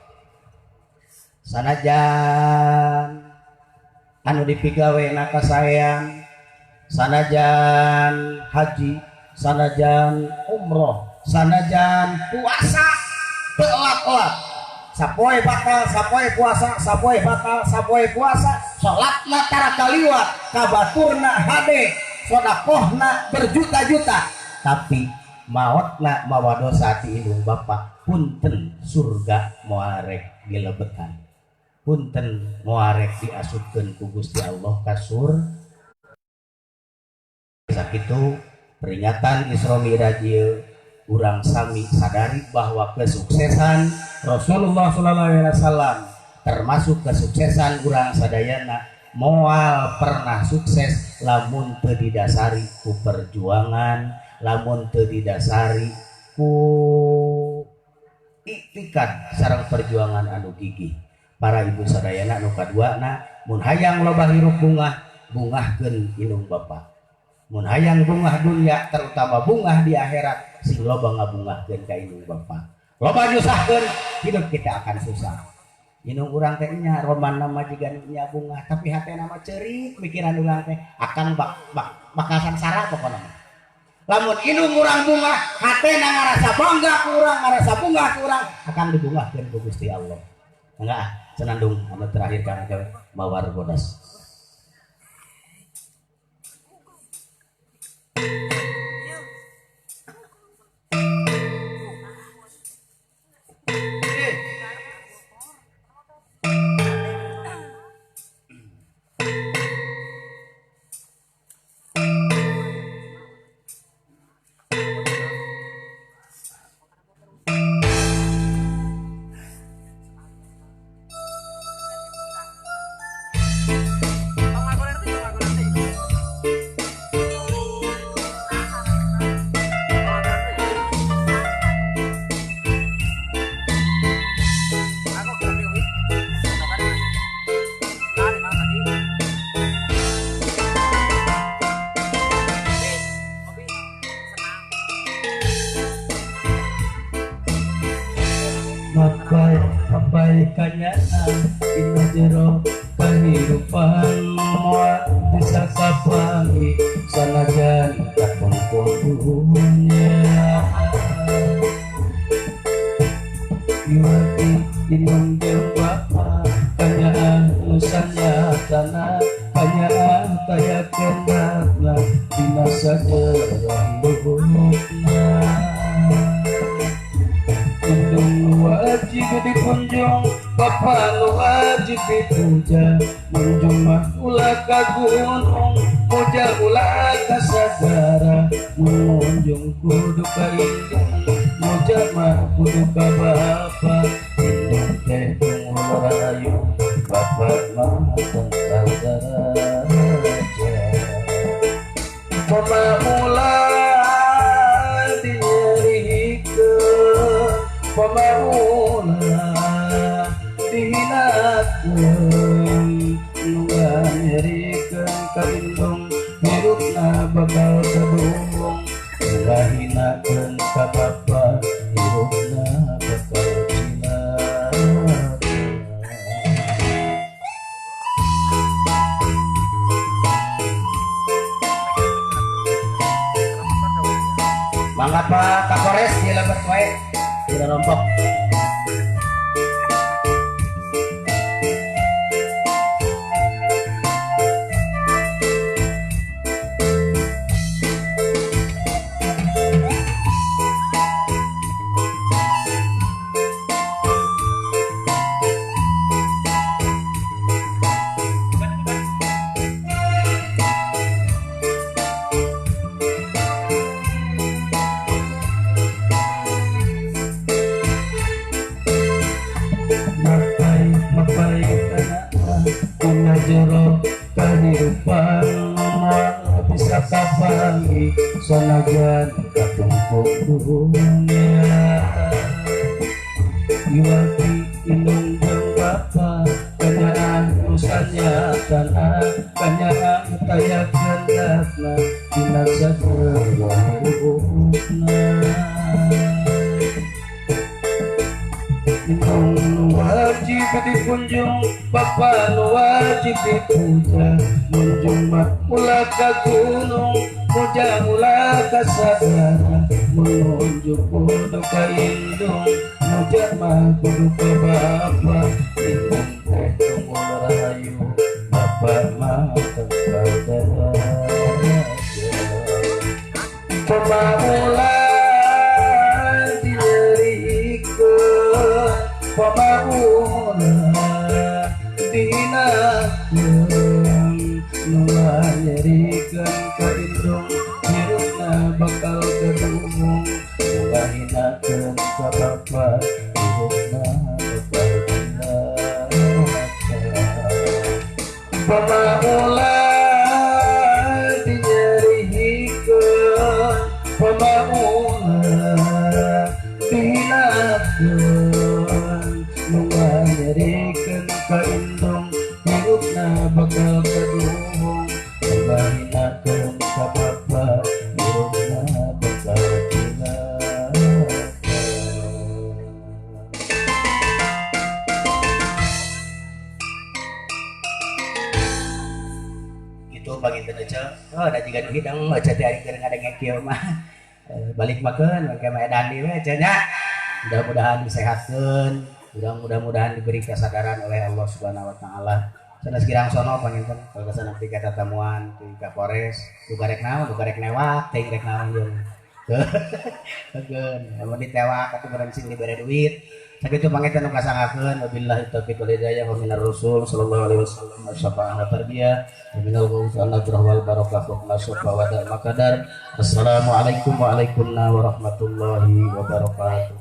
Sanajan anu dipigawena kasaean Sanajan haji, sanajan umroh, sanajan puasa telat-telat. Sapoe batal, sapoe puasa, sapoe batal, sapoe puasa, salatna tara kaliwat, kabaturna hade, sodakohna berjuta-juta, tapi maotna mawa dosa ti indung bapa, punten surga moal rek dilebetan. Punten moal rek diasupkeun ku Gusti Allah ka surga. Sakitu peringatan Isra Mi'raj ieu urang sami sadari bahwa kesuksesan Rasulullah sallallahu alaihi wasallam termasuk kesuksesan urang sadayana moal pernah sukses lamun teu didasari ku perjuangan, lamun teu didasari ku iktikad sareng perjuangan anu gigih. Para ibu sadayana anu kaduana mun hayang loba hirup bungah, bungahkeun indung bapa. Mun hayang bungah dunia terutama bungah di akhirat sing loba ngabungahkeun ka indung bapa. Loba nyusahkeun hidup kita akan susah. Indung urang teh nya roman nama jiga nya bungah tapi hatena mah ceurik mikiran urang teh akan bakal sangsara pokona mah. Lamun indung urang bungah hatena ngarasa bangga ku urang, ngarasa bungah ku urang akan dibungahkeun ku Gusti Allah. Enggak ah, senandung anu terakhir kang mawar bodas. Mapai kanyaan dina jero kahirupan moal bisa kapanggih sanajan kapungkur dunya. Iwati indung jeung bapa kanyaan nu sanyatana kanyaan taya kendapna dina sajero hirupna. Indung wajib dikunjung, bapa nu wajib dipuja, munjung mah ulah ka gunung, muja ulah ka sagara, munjung kudu ka indung, muja mah kudu ka bapa, indung teh tunggu rahayu, bapa mah tangkal daraja. Mama ulah dinyerihikeun, mama ulah dihinakeun, nu nyerikeun ka indung hirupna bakal kaduhung, ulah hinakeun ka bapa hirupna bakal cilaka. Mangga Pak Kapolres dilebet wae dina rompok. Jero kahirupan moal bisa kapanggih sanajan katumpuk dunya. Iwati indung jeung bapa kanyaan nu sanyatana kanyaan taya kendapna dina sajero hirupna. Indung wajib dipunjung bapa nu wajib dipuja munjung mah ulah ka gunung muja ulah ka sagara munjuk kudu ka indung muja mah kudu ka bapa indung teh tunggul rahayu bapa mah tengkal daraja pamaulah dinyerikeun pamaulah dihinakeun nu nyerikeun ka indung hirupna bakal gaduhung nu ngahinakeun ka bapa hirupna bakal cilaka pamaulah dinyerikeun pamaulah dihinakeun nu nyerikeun ka indung hirupna bakal gaduhung nu ngahinakeun ka bapa hirupna bakal cilaka. Itu panginten Ece. Oh, da jiga nu hidang Ece teh ari keur ngadenge kieu mah. Balik makeun mangke mah edan deui we Ece nya. Mudah-mudahan disehatkeun, mudah-mudahan diberi kesadaran oleh Allah Subhanahu wa taala. Sanes kirang sono panginten kalau kesana ti ka tatamuan ti Kapolres, duka rek naon, duka rek newak, teuing rek naon jeung. Keun, lamun ditewak atuh barang sing dibere duit. Sakitu panginten nu kasangakeun wabillahi taufiq wal hidayah wa minar rasul sallallahu alaihi wasallam syafaah wa tarbiyah wa minal ghaus an nadrah wal barakah wa nasfa wa da makadar. Assalamualaikum warahmatullahi wabarakatuh.